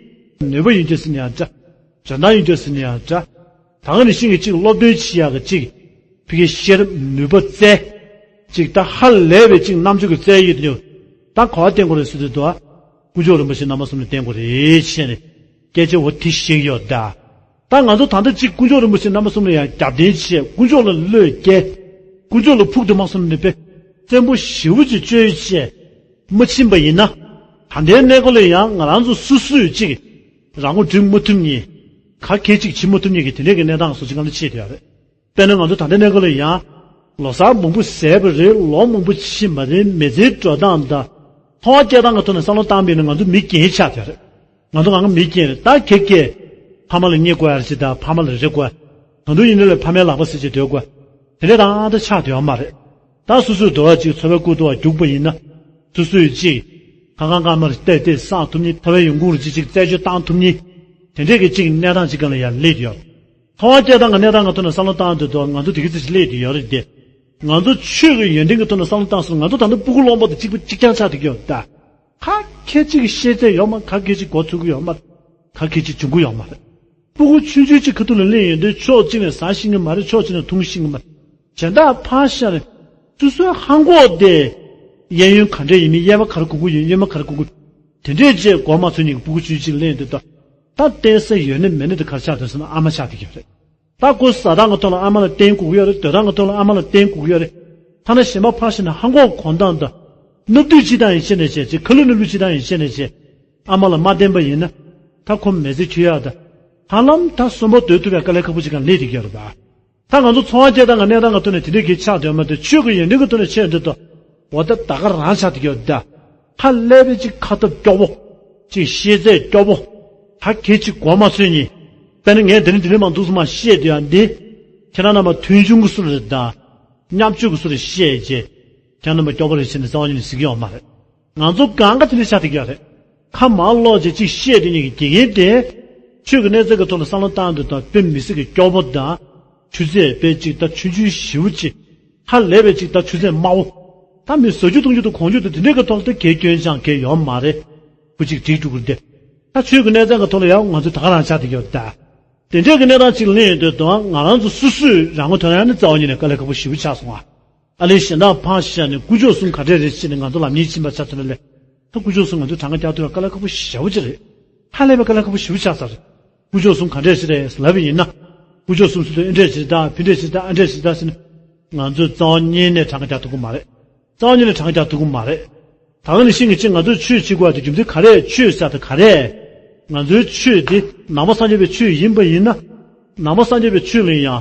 ནུས་པ་ཡོད་རྒྱུ་ཟེར་ན་ཡང་འདྲ། འཇོན་ཐང་ཡོད་རྒྱུ་ཟེར་ན་ཡང་འདྲ། ད་ག་ནང་བཞིན་གྱི་ཅིག་སློབ་སྟོན་བྱེད་ཡག་གི་ཅིག་ཕ་གིའི་ཤེས་རབ་ནུས་པ་རྩལ། ཅིག་ད་ཧ་ལས་པའི་ཅིག་རྣམ་དཔྱོད་ཀྱི་རྩལ་ཡོད་དུས། ད་ག་བ་བརྟེན་དགོས་རེད་ཟེར་དུས་དོ། དཀོན་མཆོག་རིན་པོ་ཆེ་རྣམ་པ་གསུམ་ལ་བརྟེན་དགོས་རེད་ཟེར་ནས། སྐད་ཆ་འོ་དེ་བཤད་ཀྱི་ཡོད་ད། ད་ང་ཚོ་ད་ལྟ་ཅིག་དཀོན་མཆོག་རིན་པོ་ཆེ་རྣམ་པ་གསུམ་ལ་ཡང་རྒྱབ་རྟེན་བྱས། དཀོན་མཆོག་ལ་བློས་བཀལ། དཀོན་མཆོག་ལ་ཕུགས་དུ་མ་སོང་ནས་དཔེ་བཙན་པོ་ཞེ་པོ་ཅིག་བཅོལ་བྱས་མ་ཕྱིན་པ་ཡིན་ན། ད་ལྟའི་གནས་སྐབས་ལ་ཡང་ང་རང་ཚོ་སོ་སོས་ཅིག་རང་ངོ་སྒྲུབ་མ་ཐུབ་མཁན། ག་གེ་ཅིག་བྱེད་མ་ཐུབ་མཁན་གྱི་དེ་འདྲའི་གི་གནས་སྟངས་སུ་ཅིག་སྒང་ལ་ཕྱིན་བསྡད་ཡོད་རེད། དཔེར་ན་ང་ཚོ་ད་ལྟའི་གནས་སྐབས་ལ་ཡང་། ལོ་གསར་མང་པོ་ཟད་པ་རེད། ལོ་མང་པོ་ཕྱིན་པ་རེད། མི་ཚེའི་འགྲོ་སྟངས་དང་། འཚོ་བ་སྐྱེལ་སྟངས་ཀྱི་ཐོག་ནས་བསམ་བློ་བཏང་པ་ཡིན་ན་ང་ཚོ་མི་རྒན་ཆགས་བསྡད་རེད། ང་ཚོ་གང་ག་མི་རྒན་རེད། ད་ཁྱེད་ཀྱིས་ཕ་མ་ལ་བརྙས་དགོས་ཡ་རེད་ཅེས་དང་ཕ་མ་ལ་རེ་དགོས། གང་དུ་ཡིན་ནའི་ལས་ཕ་མའི་ལག་པ་བཟེད་ཅིག་སྡོད་དགོས། དེ་འདྲས་ད་ཨ་ད་ཆགས་བསྡད་ཡོད་མ་རེད། ད་སོ་སོའི་འདོད་པ་ཅིག་འཚོ་བའི་ཀུན་ཏུ་བ་རྒྱུག་པ་ཡིན་ན། སོ་སོའི་ཅིག་ཁ་ཁང་ཁ་མར་བལྟས་བལྟས་བསགས་ཐུབ་མཁན། ཐོབ་པའི་ཡོང་ཁུངས་རུ་ཅིག་ཅིག་རྩད་གཅོད་བཏང་ཐུབ་མཁན། དེ་འདྲས་ཀྱི་ཅིག་གནས་སྟངས་ཅིག་སྒང་ལ་ཡར་སླེབས་ཡོད། འཚོ་བ་སྐྱེལ་སྟངས་ཀྱི་གནས་སྟངས་ཀྱི་ཐོག་ནས་བསམ་བློ་བཏང་དུས་དོ་ང་ཚོ་དེ་གི་ཚེ་ཞིག་སླེབས་ཡོད་རེད་དེ། ང་ཚོ་ཆོས་ཀྱི་ཡོན་ཏན་གྱི་ཐོག་ནས་བསམ་བློ་བཏང་སོང་ང་ཚོ་ད་ལྟ་སྤུ་གུ་རློན་པ་དང་གཅིག་པ་གཅིག་རྐྱང་ཆགས་བསྡད་ཀྱི་ཡོད་ད། ག་གེ་ཅིག་གི་ཤེས་ཚད་ཡོད་མ། ག་གེ་ཅིག་གོ་ཐུབ་ཀྱི་ཡོད་མ། ག་གེ་ཅིག་འབྱུང་གི་ཡོད་མ་རེད། སྤུ་གུ་ཆུང་ཆུང་ཅིག་ཁ་ཐུག་ལ་སླེབས་ཡོང་དུས་ཕྱོགས་གཅིག་ནས་ཟ་ཤེས་ཀྱི་མ་རེད། ཕྱོགས་གཅིག་ནས་འཐུང་ཤེས་ཀྱི་མ་རེད། གཞན་དག་ཕར་བཞག་ནས་སོ་སོའི་ཧ་གོ་བསྡད། གཡས་གཡོན་ག་འདྲས་ཡིན་མིན། གཡས་པ་ག་རེ་དགོས་ཀྱི་ཡོད། གཡོན་མ་ག་རེ་དགོས་ཀྱི་ཡོད། དེ་འདྲས་བྱས་གོ་མ་ཚོད་མཁན་གྱི་སྤུ་གུ་ཆུང་ཆུང་ཅིག་སླེབས་ཡོང་དུས་ད། ད་བསྟན་ས་ཡོད་ན་མེད་ན་དེ་ག་རེ་ཆགས་འདུག་ཟེར་ན་ཨ་མ་ཆགས་བསྡད་ཀྱི་ཡོད་རེད། ད་ཁོ་ཟ་སྟངས་ཀྱི་ཐོག་ལ་ཨ་མ་ལ་བརྟེན་དགོས་ཀྱི་ཡོད་རེད། སྡོད་སྟངས་ཀྱི་ཐོག་ལ་ཨ་མ་ལ་བརྟེན་དགོས་ཀྱི་ཡོད་རེད། ཐ་ན་གཞན་པ་ཕར་ཕྱིན་ནས་ཧ་གོ་གོ་སྟངས་དང་། སྣབས་དུས་སྤྱི་དང་ཡིན་ཤེས་ནས་བྱས། ཅིག་ཁ་ལུད་སྣབས་དུས་སྤྱི་དང་ཡིན་ཤེས་ནས་བྱས། ཨ་མ་ལ་མ་བརྟེན་པ་ཡིན་ན། ད་ཁོ་མི་ཚེ་འཁྱོལ་ཡག་དང་། ཧ་ལམ་ད་གསོན་པོ་སྡོད་ཐུབ་པའི་དཀའ་ལས་ཁག་པོ་ཅིག་སྒང་སླེབས་བསྡད་ཀྱི་ཡོད་རེད་པ། ད་ང་ཚོ་འཚོ་བ་སྐྱེལ་སྟངས་ཀྱི་གནས་སྟངས་ཀྱི་ཐོག་ནས་དེ་འདྲའི་གི་ཆགས་སྡོད་མ་གཏོགས་ཆོས་ཀྱི་ཡོན་ཏན་གྱི་ཐོག་ནས་ཆགས་སྡོད་དོ། འོ་ད་ད་ག་རང་ཆགས་བསྡད་ཀྱི་ཡོད་ད། ཧ་ལས་པའི་ཅིག་ཁ་སྟོབས་སྐྱོ་བོ། ཅིག་ཤེས་ཚད་སྐྱོ་བོ། ད་གེ་ཅིག་གོ་མ་ཚོད་མཁན། དཔེར་ན་ངས་འདི་ནས་འདི་ནས་མར་འདུག་སེ་མར་བཤད་དུས་ཡང་འདི། ཁྱེད་རང་རྣམ་པ་མཐོང་ཆུང་གི་བཟོ་འདྲ་རེད་ད། བརྙས་བཅོས་ཀྱི་བཟོ་འདྲ་བཤད་རྗེས། ཁྱེད་རང་རྣམ་པ་སྐྱོ་པོ་རེད་ཟེར་ནས་རྩ་བ་ཉིད་ནས་ཟེར་གྱི་ཡོད་མ་རེད། ང་ཚོ་གང་ག་དེ་འདྲ་ཆགས་བསྡད་ཀྱི་ཡོད་རེད། ཁ་མར་སློག་རྗེས་ཅིག་བཤད་དེ་ཉིད་ཀྱི་དགེ་རྒན་དེ། ཆོས་ཀྱི་གནས་ཚད་ཀྱི་ཐོག་ལ་བསམ་བློ་བཏང་དུས་དང་། དཔེ་མི་སྲིད་ཀྱི་སྐྱོ་པོ་དང་། ཆུ་ཚད་དཔེ་གཅིག་དང་ཆུང་ཆུང་ཞེ་པོ་ཅིག་ཧ་ལས་པའི་ཅིག་ད་ཆུ་ཚད་དམའ་བོ། ད་མི་བཟོ་རྒྱུ་གཏོང་རྒྱུ་དང་གོན་རྒྱུ་དང་དེ་འདྲའི་གི་ཐོག་ཏུ་གལ་སྐྱོན་ཅང་གལ་ཡོད་མ་རེད། ཁོ་ཅིག་འགྲིག་འགྲོ་གི་རེད་དེ། ད་ཆོས་ཀྱི་གནས་ཚད་ཀྱི་ཐོག་ལ་ཡང་ང་ཚོ་ད་ག་རང་ཆགས་བསྡད་ཀྱི་ཡོད་ད། དེ་འདྲའི་གི་གནས་སྟངས་ཅིག་སླེབས་ཡོང་དུས་དང་། ང་རང་ཚོ་སོ་སོས་རང་ངོ་ཐོན་ཡ་ནི་རྩ་བ་ཉིད་ནས་དཀའ་ལས་ཁག་པོ་ཞེ་པོ་ཆགས་སོང་ཨ། ཨ་ལས་གཞན་དག་ཕར་བཞག་ནས་དཀོན་མཆོག་གསུམ་ག་འདྲས་རེད་ཟེར་ནས་ང་ཚོ་ལབ་མཁན་ཕྱིན་པ་ཆགས་ཐུབ་ན་ལས། ད་དཀོན་མཆོག་གསུམ་ང་ཚོས་གྲངས་ཀ་རྒྱག་ཐུབ་ཡ་དཀའ་ལས་ཁག་པོ་ཞེ་པོ་ཅིག་རེད། ཧ་ལས་པའི་དཀའ་ལས་ཁག་པོ་ཞེ་པོ་ཆགས་ཚར་རེད། དཀོན་མཆོག་གསུམ་ག་འདྲས་ཞིག་རེད་ལབ་པ་ཡིན་ན། དཀོན་མཆོག་གསུམ་ཟེར་དུས་འདི་འདྲས་ཞིག་རེད་ད། ཕི་འདྲས་ཞིག་རེད་ད། ཨ་འདྲས་ཞིག་རེད་ད་ཟེར་ནས། ང་ཚོས་རྩ་བ་ཉིད་ནས་གྲངས་ཀ་རྒྱག་ཐུབ་ཀྱི་མ་རེད། རྩ་བ་ཉིད་ནས་གྲངས་ཀ་རྒྱག་ཐུབ་ཀྱི་མ་རེད། ད་ག་ནང་བཞིན་གྱི་ཅིག་ང་ཚོས་ཆོས་བྱེད་དགོས་པ་དེ་རྒྱུ་མཚན་ག་རེ། ཆོས་ཟེར་དེ་ག་རེ། ང་ཚོའི་ཆོས་དེ་ནང་པ་སངས་རྒྱས་པའི་ཆོས་ཡིན་པ་ཡིན་ན། ནང་པ་སངས་རྒྱས་པའི་ཆོས་ལ་ཡང་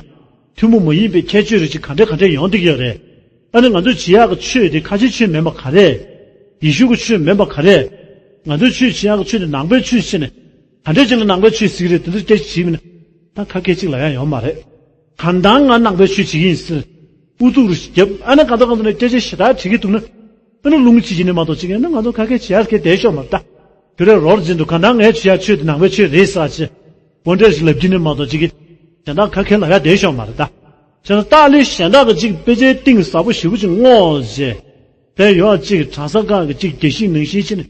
ཐུན་མོང་མ་ཡིན་པའི་ཁྱད་ཆོས་རིགས་ཅིག་ག་འདྲས་ག་འདྲས་ཡོང་བསྡད་ཀྱི་ཡོད་རེད། ཨ་ནི་ང་ཚོས་བྱེད་ཡག་གི་ཆོས་དེ་ཁ་ཆེའི་ཆོས་མིན་པ་ག་རེ། ཡེ་ཤུ་གི་ཆོས་མིན་པ་ག་རེ། ང་ཚོས་ཆོས་བྱེད་ཡག་གི་ཆོས་དེ་ནང་པའི་ཆོས་བྱས་ནས། ག་འདྲས་ཅིག་ལ་ནང་པའི་ཆོས་ཟེར་གྱི་རེད། དེ་ཚོ་སྐད་ཆ་དྲིས་པ་ཡིན་ན། ད་ཁ་སྐད་ཅིག་ལབ་ཡག་ཡོད་མ་རེད། གང་ལྟར་ང་ནང་པའི་ཆོས་བྱེད་ཀྱི་ཡིན་ཟེར། ཨུ་ཚུགས་རུ་བརྒྱབ། ཨ་ནི་གང་ལྟར་གང་ལྟར་ནས་སྐད་ཆ་ཞེ་དྲག་དྲི་གི་འདུག་ན། ཨ་ནི་རླུང་ཆེ་བྱེད་ནི་མ་གཏོགས་ཅིག་ཡིན་ན་ང་ཚོ་ག་གེ་བྱེད་ཡག་གི་བསྡད་ཤོག་མ་རེད་ད། ཁྱོད་རས་རོར་འཛིན་འདུག་གང་ལྟར་ངའི་བྱེད་ཡག་ཆོས་དེ་ནང་པའི་ཆོས་རེད་ཟེར་བྱས། འོ་འདྲ་ཞིག་ལབ་ཀྱི་ནི་མ་གཏོགས་ཅིག་གི། གཞན་དག་ག་གེ་ལབ་ཡག་བསྡད་ཤོག་མ་རེད་ད། བྱས་ན་ཏཱ་ལའི་གཞན་དག་གི་ཅིག་དཔེ་ཆའི་གཏིང་ཟབ་པོ་ཞེ་པོ་ཅིག་བསྔོགས་བྱས། དེ་ཡོད་ཅིག་གྲྭ་ས་ཁག་གི་ཅིག་རྒྱས་ཤིང་ནང་བཞིན་བྱས་ནས།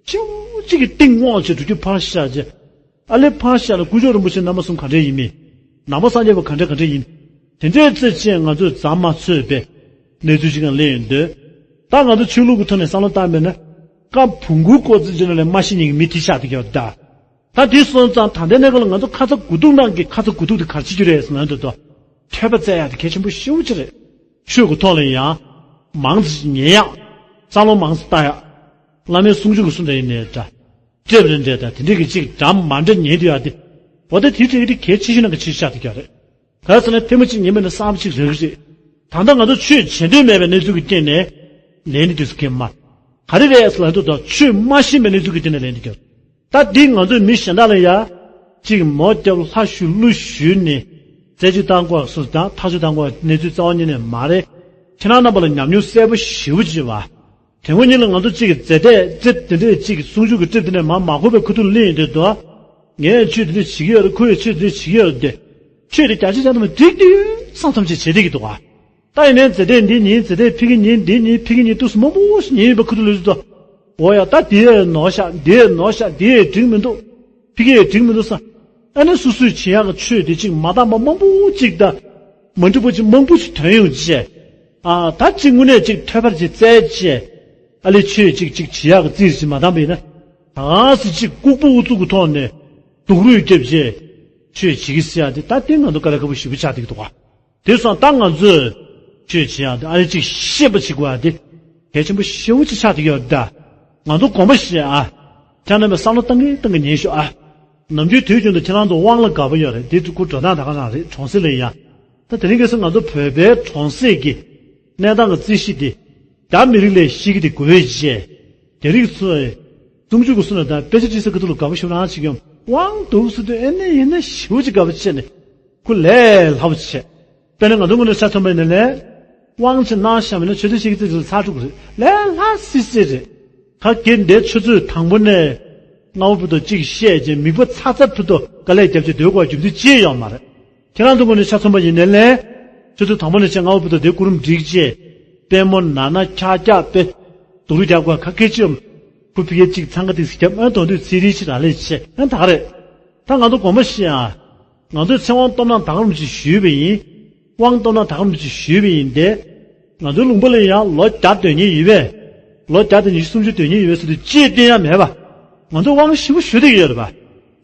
ཆེ་བོ་ཅིག་གི་གཏིང་བསྔོགས་བྱས་འགྲོ་རྒྱུ་ཕར་བཞག་བྱས། ཨ་ལས་ཕར་བཞག་ལ་དཀོན་མཆོག་རིན་པོ་ཆེ་རྣམ་པ་གསུམ་ག་འདྲས་ཡིན་མིན། ནང་པ་སངས་རྒྱས་པ་ག་འདྲས་ག་འདྲས་ཡིན། དེ་འདྲའི་རྩད་ཆས་ང་ཚོས་འཛེམ་མ་ཚོད་པའི་གནས་ཚུལ་ཞིག་ལ་སླེབས་ཡོང་དུས། ད་ང་ཚོ་ཆོས་ལུགས་ཀྱི་ཐོག་ནས་བསམ་བློ་བཏང་པས་ན། བཀའ་བོན་སྐུའི་སྐོར་ཚིག་ཅིག་ནང་ལས་མ་ཤེས་མཁན་གྱི་མི་དེ་ཆགས་བསྡད་ཀྱི་ཡོད་ད། ད་དེ་སོང་ཙང་ད་ལྟའི་གནས་སྐབས་ལ་ང་ཚོ་ཁ་ཚ་དགོས་གཏུགས་གནང་གི། ཁ་ཚ་དགོས་གཏུགས་དེ་ག་རེ་བྱེད་རྒྱུ་རེད་ཟེར་ན། འདི་ལྟར་ཐོས་པ་བཙལ་ཡག་དེ་གལ་ཆེན་པོ་ཞེ་པོ་ཅིག་རེད། ཆོས་ཀྱི་ཐོག་ལ་ཡང་མང་ཙམ་ཉན་ཡག། བསམ་བློ་མང་ཙམ་བཏང་ཡག། བླ་མའི་གསུང་ཆོས་ཀྱི་སུ་འདྲ་ཡིན་ནའི་འདྲ། ལྟེབ་རེ་འདྲ་དང་དེ་འདྲས་ཀྱི་ཅིག་འདྲ་མ་འདྲ་ཉན་དུ་ཡག་དེ། འོ་ད་དེ་འདྲས་ཀྱི་དེ་གལ་ཆེ་ཤོས་ནང་གི་ཆེ་ཤོས་ཆགས་བསྡད་ཀྱི་ཡོད་རེད། ག་རེ་ཟེར་ན་ཐེངས་མ་གཅིག་ཉན་པ་ན་བསམ་པ་གཅིག་རག་གི་རེད། ད་ལྟ་ང་ཚོ་ཆོས་བྱེད་འདོད་མེད་པའི་གནས་ཚུལ་གྱི་སྟེང་ནས་ལན་འདི་དུས་སུ་གལ་མ། ག་རེ་རེད་ཟེར་ན། འདི་ལྟར་ཆོས་མ་ཤེས་པའི་གནས་ཚུལ་གྱི་སྟེང་ནས་ལན་འདི་རྒྱབ། ད་འདི་ང་ཚོས་མི་གཞན་དག་ལ་ཡ། གཅིག་མོ་རྒྱབ་ལྷ་ཞུ་ཀླུ་ཞུས་ནས། རྩད་གཅོད་བཏང་དགོས་སུ་དང་ཐག་གཅོད་བཏང་དགོས་གནས་ཚུལ་རྩ་བ་ཉིད་ནས་མ་རེད། ཁྱེད་རང་རྣམ་པ་ལ་ཉམས་མྱོང་གསལ་པོ་ཞེ་པོ་ཅིག་ཡོད་པ། དེ་སྔོན་ཉིད་ལ་ང་ཚོ་གཅིག་གི་རྫས་དེ་རྩེ་དེ་འདྲས་གཅིག་གི་གསུང་ཆོས་ཀྱི་རྩེ་དེ་འདྲས་མ་མ་གོ་བའི་ཁུ་ཐུག་ལེན་ཡོད་དུས་དོ། ངས་ཆོས་དེ་འདྲས་བྱེད་ཀྱི་ཡོད་རེད། ཁོ་ཡི་ཆོས་དེ་འདྲས་བྱེད་ཀྱི་ཡོད་རེད་དེ། ཆོས་དེ་རྒྱ་ཆེ་ཆ་ཚང་མ་འགྲིག་འདུག་བསམ་བསམ་ཅིག་བྱེད་བསྡད་ཀྱི་འདུག་ག་ད་ཡིན་ནའི་རྫས་དེ་འདི་ཉིན་རྫས་དེ་ཕ་གི་ཉིན་འདི་ཉིན་ཕ་གི་ཉིན་དུས་སུ་མང་པོ་ཞིག་ཉིན་ཡོད་པའི་ཁུ་ཐུག་ལོས་ཟིན་དོ། འོ་ཡ་ད་འདི་ཡས་ནོར་ཤག་འདི་ཡས་ནོར་ཤག་འདི་ཡས་འགྲིག་མི་འདུག་ཕ་གི་ཡས་འགྲིག་མི་འདུག་བསམ། ཨ་ནི་སོ་སོས་བྱེད་ཡག་གི་ཆོས་དེ་གཅིག་མ་དག་པ་མང་པོ་གཅིག་དང་། མ་འགྲིག་པ་གཅིག་མང་པོ་ཞིག་ཐོན་ཡོང་བྱས། ཨ་ད་གཅིག་དངོས་གནས་གཅིག་ཐོས་པར་གཅིག་བཙལ་བྱས། ཨ་ལས་ཆོས་གཅིག་གཅིག་བྱེད་ཡག་གི་རྩིས་གཅིག་མ་འདང་པ་ཡིན་ན། ད་ག་སེ་གཅིག་ལྐུགས་པ་ཨུ་ཚུགས་ཀྱི་ཐོག་ནས་སྡུག་རུས་བརྒྱབ་བྱས། ཆོས་བྱེད་ཀྱི་ཟེར་ཡག་དེ་ད་དེ་ང་ཚོ་དཀའ་ལས་ཁག་པོ་ཞེ་པོ་ཆགས་བསྡད་ཀྱི་འདུག་ག་དེ་སོང་ད་ང་ཚོས་ཆོས་བྱེད་ཡག་དེ་ཨ་ལས་གཅིག་ཤེས་པ་བྱེད་དགོས་ཡག་དེ་གལ་ཆེན་པོ་ཞེ་པོ་ཅིག་ཆགས་བསྡད་ཀྱི་ཡོད་རེད་ད། ང་ཚོ་དགོངས་པ་བཞེས་ཨ། ཁྱེད་རྣམ་པས་བསམ་བློ་བཏང་གིན་བཏང་གིན་ཉན་ཤོག་ཨ། ནམ་རྒྱུན་དུས་རྒྱུན་དུ་ཁྱེད་རང་ཚོ་དབང་ལ་དགའ་པོ་ཡོད་རེད། དེ་ཚོ་ཁོ་འགྲོ་སྟངས་ད་ག་རང་རེད། གྲོང་གསེབ་ལ་ཡ། ད་དེ་རིང་ཁ་སང་ང་ཚོ་བོད་པའི་གྲོང་གསེབ་ཀྱི་གནས་སྟངས་ཀྱི་རྩིས་གཞི་དེ། རྒྱ་མི་རིགས་ལས་ཤེས་ཀྱི་དེ་དགོས་པའི་རྗེས། རྒྱ་རིགས་ཚོས་གསུང་ཆོས་ཀྱི་སུ་ན་དང་དཔེ་ཆ་ཁྲིད་ས་ཁུ་ཐུག་ལ་དགའ་པོ་ཞེ་པོ་རང་བྱེད་ཀྱི་ཡོད། དབང་འདུག་ཟེར་དུས་ཨེ་ནས་ཡིན་ན་ཞེ་པོ་ཅིག་དགའ་པོ་བྱས་ནས། ཁོ་ལས་སླ་པོ་བྱས། དཔེར་ན་ང་ཚོ་དངོས་གནས་ཆ་མཚོན་པ་ཡིན་ན་ལས། དབང་ཆེ་གནང་བཞག་མིན་ན་ཆུ་ཚོད་ཕྱེད་ཀའི་རྩིས་ལ་ཚར་འགྲོ་གི་རེད། ལས་སླ་སི་སི་རེད། ཁ་གེ་འདའི་ཆུ་ཚོད་དང་པོ་ནས་སྔ་པོ་བར་དུ་གཅིག་བཤད་རྗེས་མིག་པ་ཚ་ཚ་བར་དུ་དཀའ་ལས་བརྒྱབ་བྱས་སྡོད་དགོས་རྒྱུ་མཚན་ཅི་ཡང་ཡོད་མ་རེད། ཁྱེད་རང་ཚོ་དངོས་གནས་ཆ་མཚོན་པ་ཡིན་ན་ལས། ཆུ་ཚོད་དང་པོ་ནས་བྱས་སྔ་པོ་བར་དུ་དེ་སྐུ་རིམ་བསྒྲིགས་རྗེས། དཔལ་མོ་ན་ན་ཁྱག་ཁྱག་དཔེ། སྡུག་རུས་རྒྱག་དགོས་ཁ་སྐད་ཅིག་ཡོད། ཁོ་ཕི་གེ་གཅིག་འཚང་ཁ་ཏིག་ཙམ་རྒྱབ། ཨ་དོན་དུ་ཚེ་རིལ་ཅིག་རག་ལས་བྱས། ཨ་ད་ག་རེད། ད་ང་ཚོ་དགོངས་པ་བཞེས་ཨ། ང་ཚོས་ཚེ་དབང་སྟོབས་ནག་ད་ག་རུམ་ཅིག་ཞུས་པ་ཡིན། དབང་སྟོབས་ནག་ད་ག་རུམ་ཅིག་ཞུས་པ་ཡིན་ཏེ། ང་ཚོའི་ལུང་པ་ལ་ཡང་ལོ་བརྒྱ་སྡོད་མཁན་ཡོད་པས། ལོ་བརྒྱ་དང་ཉི་ཤུ་སུམ་ཅུ་སྡོད་མཁན་ཡོད་པས་ཟེར་དུས་ཅིག་བསྟན་ཡ་མེད་པ། ང་ཚོ་དབང་ཞེ་པོ་ཞུ་བསྡད་ཀྱི་ཡོད་རེད་པ།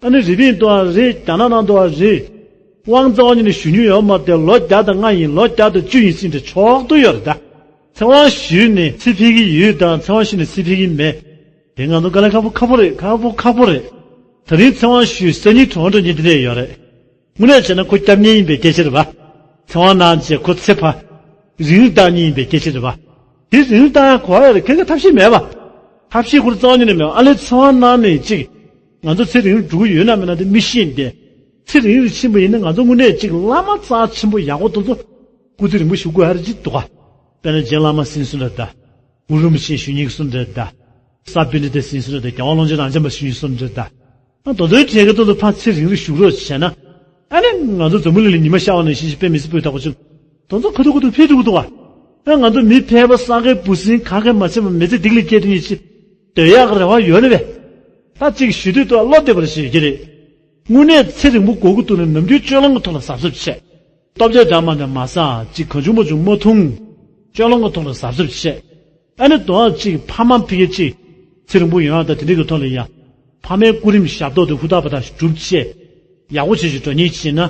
ཨ་ནི་རི་པིན་དུའང་རེད། རྒྱ་ནག་ནང་དུའང་རེད། དབང་རྩ་བ་ཉིད་ནས་ཞུ་མྱོང་ཡོད་མ་རེད། ལོ་བརྒྱ་དང་ལྔ་ཡིན། ལོ་བརྒྱ་དང་བཅུ་ཡིན་ཟེར་འདྲ་ཆོག་ཏུ་ཡོད་རེད་ད། ཚེ་དབང་ཞུས་ནས་ཚེ་འཕེལ་གྱི་ཡོད་དང་ཚེ་དབང་ཞུས་ནས་ཚེ་འཕེལ་གྱི་མེད། དེ་ང་ཚོ་དཀའ་ལས་ཁག་པོ་ཁག་པོ་རེད། ཁག་པོ་ཁག་པོ་རེད། ད་རིང་ཚེ་དབང་ཞུས་སང་ཉིན་གྲོངས་འགྲོ་མཁན་དེ་འདྲས་ཡོད་རེད། དངོས་གནས་བྱས་ན་ཁོ་སྐྱབས་གནས་ཡིན་པའི་སྐད་ཆ་རེད་པ། ཚེ་དབང་གནང་བྱས་ཁོ་ཚེ་ཕ། རིང་རིང་བཏང་མཁན་ཡིན་པའི་སྐད་ཆ་རེད་པ། དེ་རིང་རིང་བཏང་ཡ་གོ་ཡ་རེད། ཁྱེད་ཀྱི་ཐབས་ཤེས་མེད་པ། ཐབས་ཤེས་ཁོ་རྩ་བ་ཉིད་ནས་མེད་པ། ཨ་ལས་ཚེ་དབང་གནང་ནས་ཅིག་ང་ཚོ་ཚེ་རིང་རུ་འགྲོ་གི་ཡོད་ན་མེད་ན་དེ་མི་ཤེས་ཏེ། ཚེ་རིང་རུ་ཕྱིན་པ་ཡིན་ན་ང་ཚོ་དངོས་གནས་ཅིག་བླ་མ་རྩ་ཆེན་པོ་ཡག་པོ་དེ་ཚོ་སྐུ་ཚེ་རིང་པོ་བཞུགས་དགོས་ཡ་རེད་ཅིག་འདུག་ག་དཔེར་ན་རྗེ་བླ་མ་ཟིན་སོང་རེད་ད། གུ་རུ་རིན་པོ་ཆེ་ཞུ་སྙིང་གི་སུ་འདྲ་ད། ས་བི་ནི་ཏེ་ཟིན་སོང་རེད་ད། རྒྱལ་བ་ཀློང་ཆེན་རབ་འབྱམས་པ་ཞུ་སྙིང་སུ་འདྲ་ད། ཨ་དོ་དོའི་གྲས་ཀྱི་ཏོག་ཏོ་ཕར་ཚེ་རིང་རུ་བཞུགས་རོགས་བྱས་ན། ཨ་ནི་ང་ཚོ་འཛམ་བུ་གླིང་ལ་ཉི་མ་ཤར་བ་ནང་བཞིན་ཞིག་དཔེ་མི་སྲིད་པོའི་ཐག་པ་ཆོད། དོ་ཚོ་ཁ་ཐུག་ཁ་ཐུག་ཕེབས་ཐུབ་ཀྱི་འདུག་ག་ཨ་ང་ཚོ་མི་ཕལ་པ་བསགས་མཁན་འབུ་སྲིན་ག་གེ་མ་བྱས་པ་མི་ཚེ་སྡིག་ལ་སྐྱེལ་དུས་ཉིད་ཅིག་སྡོད་ཡག་གི་རེ་བ་ཡོད་རེད་པས། ད་ཅིག་ཞུ་དུས་ཏོ་བློ་བདེ་བར་ཞུ་རྒྱུ་རེད། དངོས་གནས་ཚེ་རིང་པོ་དགོས་ཀྱི་འདུག་ན་ནམ་རྒྱུན་སྤྱོད་ལམ་གྱི་ཐོག་ལ་གཟབ་གཟབ་བྱས། ལྟོ་ཆས་འདྲ་མ་འདྲ་མ་ཟ། ཅིག་གང་བྱུང་མང་བྱུང་མ་འཐུང་། སྤྱོད་ལམ་གྱི་ཐོག་ལ་གཟབ་གཟབ་བྱས། ཨ་ནི་དོ་ཅིག་ཕ་མ་ཕ་གི་ཅིག་ཚེ་རིང་པོ་ཡོང་ཡག་དང་དེ་འདྲ་གི་ཐོག་ལ་ཡ། ཕ་མའི་སྐུ་རིམ་ཞབས་ཏོག་དེ་ཧུར་ཐག་པ་དང་སྒྲུབ་བྱས། ཡག་པོ་བྱེད་ཅིག་འགྲོ་ཉེན་བྱེད་ན།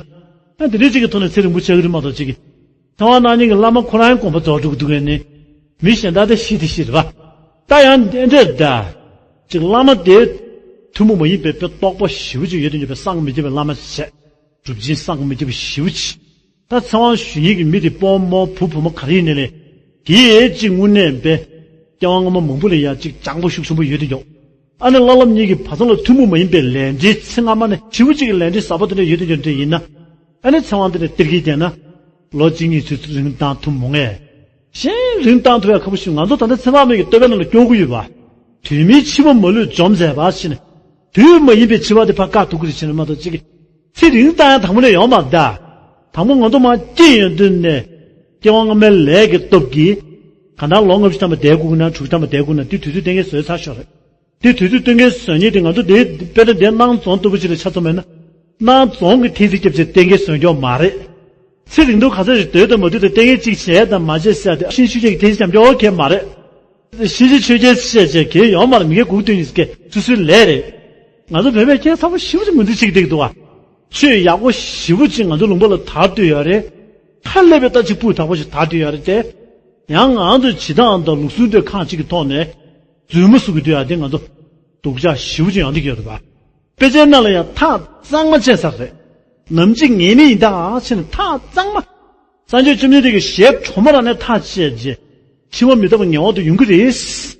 ཨ་དེ་འདྲ་ཅིག་གི་ཐོག་ནས་ཚེ་རིང་པོ་ཆགས་ཀྱི་རེད་མ་གཏོགས་ཅིག་ཚེ་དབང་གནང་མཁན་གྱི་བླ་མ་ཁོ་རང་དགོངས་པ་རྫོགས་འགྲོ་གི་འདུག་གས་ནི། མི་གཞན་དག་དེ་ཤི་དེ་ཤི་རེད་པ། ད་ཡང་དེ་འདྲ་ད། ཅིག་བླ་མ་དེ་ཐུན་མོང་མ་ཡིན་པའི་དཔེ་རྟོགས་པ་ཞེ་པོ་ཅིག་ཡོད་དེ་འདྲ་བའི་བསམ་གྱིས་མི་ཁྱབ་པའི་བླ་མ་བྱས། གྲུབ་ཆེན་བསམ་གྱིས་མི་ཁྱབ་པ་ཞེ་པོ་ཅིག་ད་ཚེ་དབང་ཞུ་མཁན་གྱི་མི་དེ་སྤོ་རྨོ་བུ་བུ་མོ་ག་རེ་ཡིན་ནའི་ལས། དེའི་གཅིག་དངོས་གནས་པའི་སྐྱེ་བ་སྔ་མ་མང་པོ་ལ་ཡང་གཅིག་སྦྱངས་པ་ཤུགས་ཆེན་པོ་ཡོད་དེ་འཇོག་ཨ་ནི་བླ་སློབ་གཉིས་ཀྱི་བར་མཚམས་ལ་ཐུན་མོང་མ་ཡིན་པའི་ལས་འབྲེལ་ཚེ་སྔ་མ་ནས་བྱིའུ་གཅིག་གི་ལས་འབྲེལ་ཟབ་པོ་དེ་འདྲ་ཡོད་དེ་འཇོག་འདྲ་ཡིན་ན། ཨ་ནི་ཚེ་དབང་དེ་འདྲ་སྟེར་གྱི་བསྡད་ན། ལོ་གཅིག་གཉིས་ཚོད་རིང་བཏང་ཐུབ་མོང་ངས། གཞན་རིང་བཏང་ཐུབ་ཡ་ཁག་པོ་ཞིག་ང་ཚོ་ད་ལྟ་ཚེ་དཔག་མེད་ཀྱི་བསྟོད་པའི་ནང་ལ་སྐྱོར་གྱི་ཡོད་པ། དུས་མིན་འཆི་བ་མ་ལུས་འཇོམས་མཛད་པ་ཞེས་ནས། དུས་མ་ཡིན་པའི་འཆི་བ་དེ་ཕར་བཀག་ཐུབ་ཀྱི་རེད་ཟེར་ནས་མ་གཏོགས་གཅིག་གིས། ཚེ་རིང་བཏང་ཡ་དང་པོ་ནས་ཡོང་མ་རེད་ད། དང་པོ་ང་ཚོ་མར་སྐྱེས་ཡོང་དུས་ནས། སྐྱེ་བ་སྔ་མའི་ལས་ཀྱི་སྟོབས་ཀྱིས། གང་ལྟར་ལོ་ལྔ་བཅུ་ཐམ་པ་བསྡད་དགོས་ཀྱི་ན་དྲུག་ཅུ་ཐམ་པ་བསྡད་དགོས་ན་དེ་དུས་ཚོད་གཏན་འཁེལ་བཟོས་ཚར་ཤོག་རེད། དེ་དུས་ཚོད་གཏན་འཁེལ་བཟོ་མཁན་དེ་ང་ཚོ་དེ་དཔེར་ན་དེ་སྣང་རྫོང་ལྟ་བུ་ཅིག་ལ་ཆ་མཚོན་པ་ཡིན་ན། སྣང་རྫོང་གི་འཐེན་ཚིགས་རྒྱབ་བྱས་གཏན་འཁེལ་བཟོས་ཀྱི་ཡོད་མ་རེད། ཚེ་རིང་དུ་ག་ཚོད་ཅིག་སྡོད་དང་མ་སྡོད་དང་གཏན་འཁེལ་ཅིག་བྱས་དང་མ་བྱས་ཟེར་ཡ་དེ་ཤེས་ཤུགས་ཅན་གྱི་འཐེན་ཚིགས་རྒྱབ་ཀྱི་ཡོད་མ་རེད། ཤེས་བྱའི་ཆོས་རྒྱལ་བཤད་བྱས་གལ་ཡོད་མ་རེད། མི་སྒེར་སྒུག་སྡོད་ནས་སྐད་སོ་སོའི་ལས་རེད། ང་ཚོ་བོད་པས་ཁྱད་མཚར་པོ་ཞེ་པོ་ཅིག་ངོས་འཛིན་བྱེད་ཀྱི་བསྡད་ཀྱི་འདུག་བ། ཆོས་ཡག་པོ་ཞེ་པོ་ཅིག་ང་ཚོ་ལུང་པ་ལ་དར་བསྡད་ཡོད་རེད། ཧ་ལས་པའི་ལྟ་ཅིག་སྤུས་དག་པོ་ཞིག་དར་བསྡད་ཡོད་རེད་དེ། ཡང་ང་ཚོས་བྱེད་སྟངས་དང་ལུགས་སྲོལ་དེ་ཁག་ཅིག་གི་ཐོག་ནས་རྫུན་མ་བཟོ་གི་འདུག་ཡ་དེ་ང་ཚོ་སྡུག་ཅག་ཞེ་པོ་ཅིག་ཡོང་བསྡད་ཀྱི་ཡོད་རེད་པ། དཔེ་ཆའི་ནང་ལ་ཡང་ཐག་གཙང་མ་བཅད་ཚར་རེད། ནམ་འཆི་ངེས་མེད་ཡིན་ད་ཟེར་ནས་ཐག་གཙང་མ། སངས་རྒྱས་བཅོམ་ལྡན་འདས་ཀྱི་ཞལ་གྲོ་མ་རང་ནས་ཐག་བཅད་རྗེས། འཆི་བ་མི་རྟག་པ་ངེས་པར་དུ་ཡོང་གི་རེད།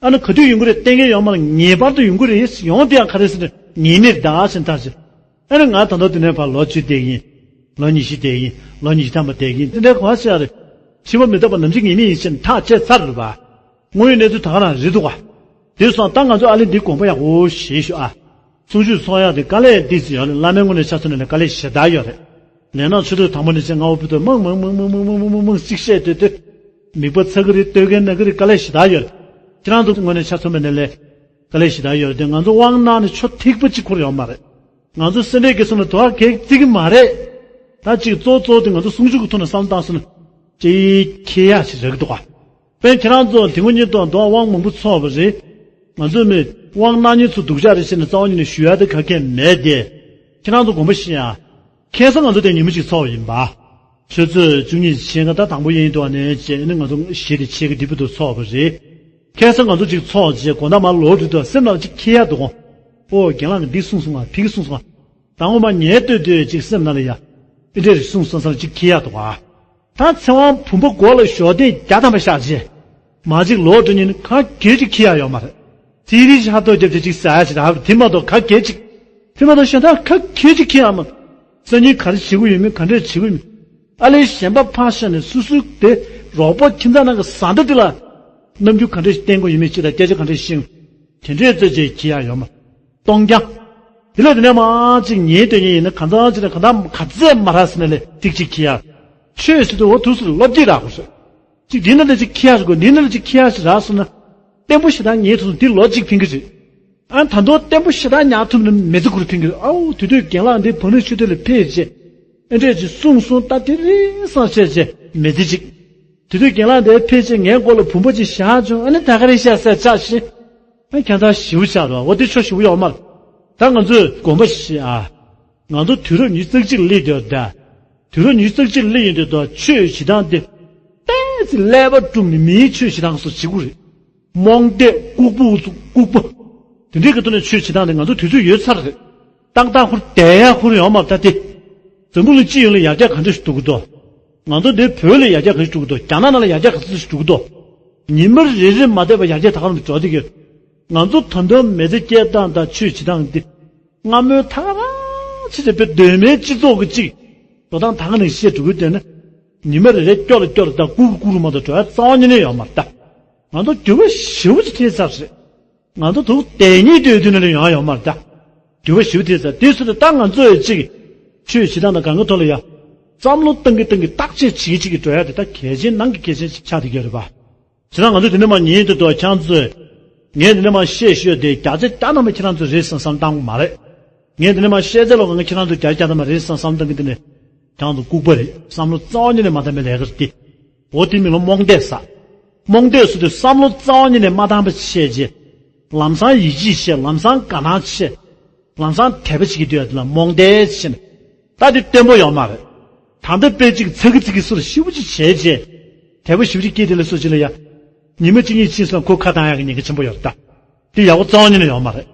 ཨ་ནི་ག་དུས་ཡོང་གི་རེད་གཏན་འཁེལ་ཡོད་མ་རེད། ངེས་པར་དུ་ཡོང་གི་རེད། ཡོང་དེ་ཡང་ག་རེ་ཟེར་ན་ངེས་མེད་ད་ཟེར་ཐག་བཅད། ཨ་ནི་ང་ད་ལྟ་དེ་ནས་ཕར་ལོ་བཅུ་བསྡད་ཀྱིན། ལོ་ཉི་ཤུ་བསྡད་ཀྱིན། ལོ་ཉི་ཤུ་ཐམ་པ་བསྡད་ཀྱིན། དེ་འདྲའི་གོ་བ་ཤར་རེད། འཆི་བ་མི་རྟག་པ་ནམ་འཆི་ངེས་མེད་ཡིན་ཟེར་ནས་ཐག་བཅད་ཚར་རེད་པ། དངོས་ཡོད་གནས་ཚུལ་ད་ག་རང་རེད་འདུག་ག། དེ་སོང་ཙང་ད་ང་ཚོ་ཨ་ལེ་འདི་དགོངས་པ་ཡག་པོ་བཞེས་ཤོག་ཨ། གསུང་ཆོས་ཚོགས་ཡག་དེ་དཀའ་ལས་འདི་ཙི་ཡོད་རེད། བླ་མའི་ངོས་ནས་ཆ་མཚོན་ནས་དཀའ་ལས་ཞེ་དྲག་ཡོད་རེད། ལས་སྣ་ཆུ་ཚོད་དང་པོ་ནས་བྱས་སྔ་པོ་བར་དུ་མང་མང་མང་མང་གཅིག་བཤད་སྡོད་དུས། མིག་པ་ཚ་གི་རེད། ལྟོས་གས་ན་གི་རེད། དཀའ་ལས་ཞེ་དྲག་ཡོད་རེད། ཁྱེད་རང་ཚོ་ངོས་ནས་ཆ་མཚོན་པ་ནས་ལས་དཀའ་ལས་ཞེ་དྲག་ཡོད་རེད་དེ། ང་ཚོ་དབང་གནང་ནས་ཆུ་ཐིགས་པ་གཅིག་འཁོར་ཡོད་མ་རེད། ང་ཚོ་སེ་འབྲས་དགེ་གསུམ་ལ་དོ་ཁ་གེགས་བརྩི་གི་མ་རེད། ད་ཅིག་གཙོ་བོ་གཙོ་བོ་དེ་ང་ཚོ་གསུང་ཆོས་ཀྱི་ཐོག་ནས་བསམ་བློ་བཏང་སོང་ན་ཅིག་ཁྱེད་ཡག་ཞིག་རག་གི་འདུག་ག། དཔེར་ཁྱེད་རང་ཚོ་དེ་སྔོན་ཉིན་དང་དོ་དབང་མང་པོ་ཚོགས་པ་རེད། ང་ཚོས་མི་དབང་གནང་མཁན་ཚོ་སྡུག་ཅག་རེད་ཟེར་ནས་རྩ་བ་ཉིད་ནས་ཞུ་ཡག་དེ་ག་གེ་མེད་དེ། ཁྱེད་རང་ཚོ་དགོངས་པ་བཞེས་ཡ། ཁ་སང་ང་ཚོ་དེ་ཉིན་མོ་གཅིག་ཚོགས་པ་ཡིན་པ། ཆུ་ཚོད་བཅུ་གཉིས་ཕྱེད་ཀ་ད་དང་པོ་ཡིན་འདུག་ནས་བྱས་ནས་ང་ཚོ་བཞི་དེ་ཕྱེད་ཀ་དེ་བར་དུ་ཚོགས་པ་རེད། ཁ་སང་ང་ཚོ་གཅིག་ཚོགས་རྗེས་དགོང་དག་མར་ལོག་དུས་དུ་སེམས་ནང་གཅིག་འཁྱེར་ཡག་འདུག་གོ། ཨོ་རྒན་ལགས་ཀྱིས་འདི་གསུངས་སོང་ང་། ཕ་གི་གསུངས་སོང་ང་། དང་པོ་མར་ཉལ་སྡོད་དུས་གཅིག་སེམས་ནང་ལ་ཡ། ཨེ་འདྲས་རེད་གསུངས་སོང་ཟེར་ནས་གཅིག་འཁྱེར་ཡག་འདུག་ག། ད་ཚེ་དབང་བུམ་པ་མགོ་ལ་ཞོགས་ཏེ་བརྒྱ་ཐམ་པ་བཞག་རྗེས། མ་གཅིག་ལོག་འགྲོ་ཉིན་ག་གེ་གཅིག་འཁྱེར་ཡག་ཡོད་མ་རེད། ཚིག་རིས་ཧ་ཏོ་རྒྱབ་ཅིག་ཅིག་ཟ་ཡག་ཅིག་རག་དེ་མ་གཏོགས་ག་གེ་གཅིག། དེ་མ་གཏོགས་གཞན་དག་ག་གེ་གཅིག་འཁྱེར་ཡག་མ། སང་ཉིན་ག་རེ་བྱེད་དགོས་ཡོད་མེད་ག་འདྲས་བྱེད་དགོས་ཡོད་མེད། ཨ་ལས་གཞན་པ་ཕར་བཞག་ནས་སོ་སོའི་དེ་རོགས་པ་ཁྱིམ་ཚང་ནང་གི་བཟའ་ཟླ་དེ་ལ། རྣམ་འགྱུར་ག་འདྲས་ཤིག་བསྟན་དགོས་ཡོད་མེད་ཅིག་དང་སྐད་ཆ་ག་འདྲས་ཤིག་དེ་འདྲས་ཙམ་ཅིག་འཁྱེར་ཡག་ཡོད་མ། སྟོང་རྐྱང་། དེ་ལས་དེ་ནས་མར་གཅིག་ཉལ་སྡོད་མཁན་ཡིན་ན་གང་ཚང་ཅིག་ན་གང་ལྟར་ག་ཚད་མ་རག་ཟེར་ན་ལས་ཏིག་ཅིག་འཁྱེར་ཡག། ཆོས་ཟེར་དུས་འོ་དུས་སུ་བློ་སྐྱེད་རག་དགོས་ཟེར། གཅིག་འདི་ན་ལས་གཅིག་འཁྱེར་ཡག་ཟེར་དགོས། འདི་ན་ལས་གཅིག་འཁྱེར་ཡག་ཞིག་རག་སོང་ན། བརྟན་པོ་ཞེ་དྲག་ཉལ་ཐུབ་སོང་འདི་ལོ་གཅིག་ཕན་གི་རེད། ཨ་ད་དུང་བརྟན་པོ་ཞེ་དྲག་ཉལ་ཐུབ་ན་མི་ཚེ་ཁོ་རང་ཕན་གི་རེད། ཨའུ་དེ་དུས་རྒན་ལགས་འདི་བང་རིམ་ཆོས་སྡེ་ལ་ཕེབས་རྗེས། ཨེ་འདྲས་ཅིག་གསུངས་སོང་ད་དེ་རིང་སང་བཤད་རྗེས་མི་ཚེ་གཅིག། དེ་དུས་རྒན་ལགས་འདིར་ཕེབས་རྗེས་ངའི་མགོ་ལ་བུམ་པ་ཅིག་བཞག་བྱུང་། ཨ་ནི་ད་ག་རེ་བཤད་ཟེར་ཆགས་ཤིང་། ཨ་ཁྱད་མཚར་ཞེ་པོ་ཆགས་འདུག་འོ་དེ་ཆོ་ཞེ་པོ་ཡོད་མ་རེད། ད་ང་ཚོས་དགོངས་པ་བཞེས་ཨ། ང་ཚོ་དུས་རབས་ཉི་ཤུ་རྩ་གཅིག་སླེབས་ཡོད་ད། དུས་རབས་ཉི་ཤུ་རྩ་གཅིག་སླེབས་ཡོད་དུས་ད་ཆོས་བྱེད་སྟངས་དེ། ཏོག་ཙམ་ཀླད་པ་དཀྲུགས་ནས་མིའི་ཆོས་བྱེད་སྟངས་སོགས་བྱེད་དགོས་རེད། རྨོངས་དད་ལྐུགས་པ་ཨུ་ཚུགས་ལྐུགས་པ། དེ་འདྲའི་གི་ཐོག་ནས་ཆོས་བྱེད་སྟངས་དེ་ང་ཚོ་དུས་ཚོད་ཡོལ་ཚར་རེད། ཏག་ཏག་ཁུར་བསྡད་ཡག་ཁུར་ཡོད་མ་རེད་ད་དེ། འཛམ་བུ་གླིང་སྤྱི་ཡོངས་ལ་ཡར་རྒྱས་ག་འདྲ་ཞིག་འགྲོ་གི་འདུག་ང་ཚོ་འདིར་བོད་ལ་ཡར་རྒྱས་ག་འདྲ་ཞིག་འགྲོ་གི་འདུག་རྒྱ་ནག་ནང་ལ་ཡར་རྒྱས་ག་ཚོད་ཞིག་འགྲོ་གི་འདུག་ཉི་མ་རེ་རེ་མ་བསྡད་པར་ཡར་རྒྱས་ད་ག་རང་དུ་འགྲོ་བསྡད་ཀྱི་ཡོད། ང་ཚོ་ད་དུང་མི་ཚེ་སྐྱེལ་སྟངས་དང་ཆོས་བྱེད་སྟངས་འདི། སྔ་མོའི་ཐག་རང་ཆེ་ཆེ་བའི་གདོད་མའི་སྤྱི་ཚོགས་ཀྱི་གཅིག་འགྲོ་སྟངས་ད་ག་ནས་བཤད་འགྲོ་གི་དེ་ནི། ཉི་མ་རེ་རེ་སྐྱོ་ལ་སྐྱོ་ལ་དང་ཀུ་རུ་ཀུ་རུ་མ་གཏོགས་འགྲོ་ཡ་རྩ་བ་ཉིད་ནས་ཡོད་མ་རེད་ད། ང་ཚོ་འགྱུར་བ་ཞེ་པོ་ཅིག་ཐེབས་ཚར་རེད། ང་ཚོ་དུག་དེ་ཉིད་དུ་དུས་ནས་ཡོང་ཡོང་མར་ད། དུས་བ་ཞུ་དེ་ཚ་དེ་སུ་དུ་ད་ང་ཚོ་ཡི་གཅིག་ཆོས་བྱེད་སྟངས་དང་གང་གི་ཐོག་ལ་ཡ། བསམ་བློ་བཏང་གི་བཏང་གི་བརྟག་དཔྱད་བྱེད་ཀྱི་བྱེད་ཀྱི་འགྲོ་ཡ་དེ་ད་གལ་ཆེན་ནང་གི་གལ་ཆེན་ཆགས་བསྡད་ཀྱི་ཡོད་རེད་པ། བྱས་ན་ང་ཚོ་དེ་ནས་མ་ཉིན་དུ་དོ་ཁྱང་ཚོས། ངས་དེ་ནས་མ་བཤད་ཤོད་དེ་བརྒྱ་ཆ་བརྒྱ་ནང་མ་ཁྱེད་རང་ཚོས་རེད་བསམ་བསམ་བཏང་མ་རེད། ངས་འདི་ནས་མ་བཤད་ཚེ་ལོ་གང་ཁྱེད་རང་ཚོ་རྒྱ་རྒྱ་དམ་རེད་བསམ་བསམ་བཏང་གི་འདི་ནས་ཁྱེད་རང་ཚོ་ལྐུགས་པ་རེད་བསམ་བློ་རྩ་བ་ཉིད་ནས་མ་བཏང་པའི་ལས་ཀ་རེད་དེ། འོ་དེ་མིན་ལ་རྨོངས་དད་ཟ། རྨོངས་དད་ཟེར་དུས་བསམ་བློ་རྩ་བ་ཉིད་ནས་མ་བཏང་པ་བྱས་རྗེས། ལམ་སང་ཡིད་ཆེས་བྱས་ལམ་སང་དགའ་སྣང་བྱས། ལམ་སང་དད་པ་བྱེད་ཀྱི་འདུག་ཡ་དེ་ལ་རྨོངས་དད་བྱས་ནས། ད་དེ་བརྟན་པོ་ཡོད་མ་རེད། ད་ལྟ་དཔེ་གཅིག་ཚ་གི་ཚི་གི་སོར་ཞིབ་པོ་ཅིག་བྱས་རྗེས། དད་པ་ཞིབ་ཅིག་སྐྱེས་དེ་ལ་སོ་ཅི་ལ་ཡ། ཉི་མ་གཅིག་གཉིས་ཕྱིན་སོང་ཁོ་ཁ་བཏང་ཡག་གི་ཉེན་ཁ་ཆེན་པོ་ཡོད་རེད་ད། དེ་ཡག་པོ་རྩ་བ་ཉིད་ནས་ཡོད་མ་རེད།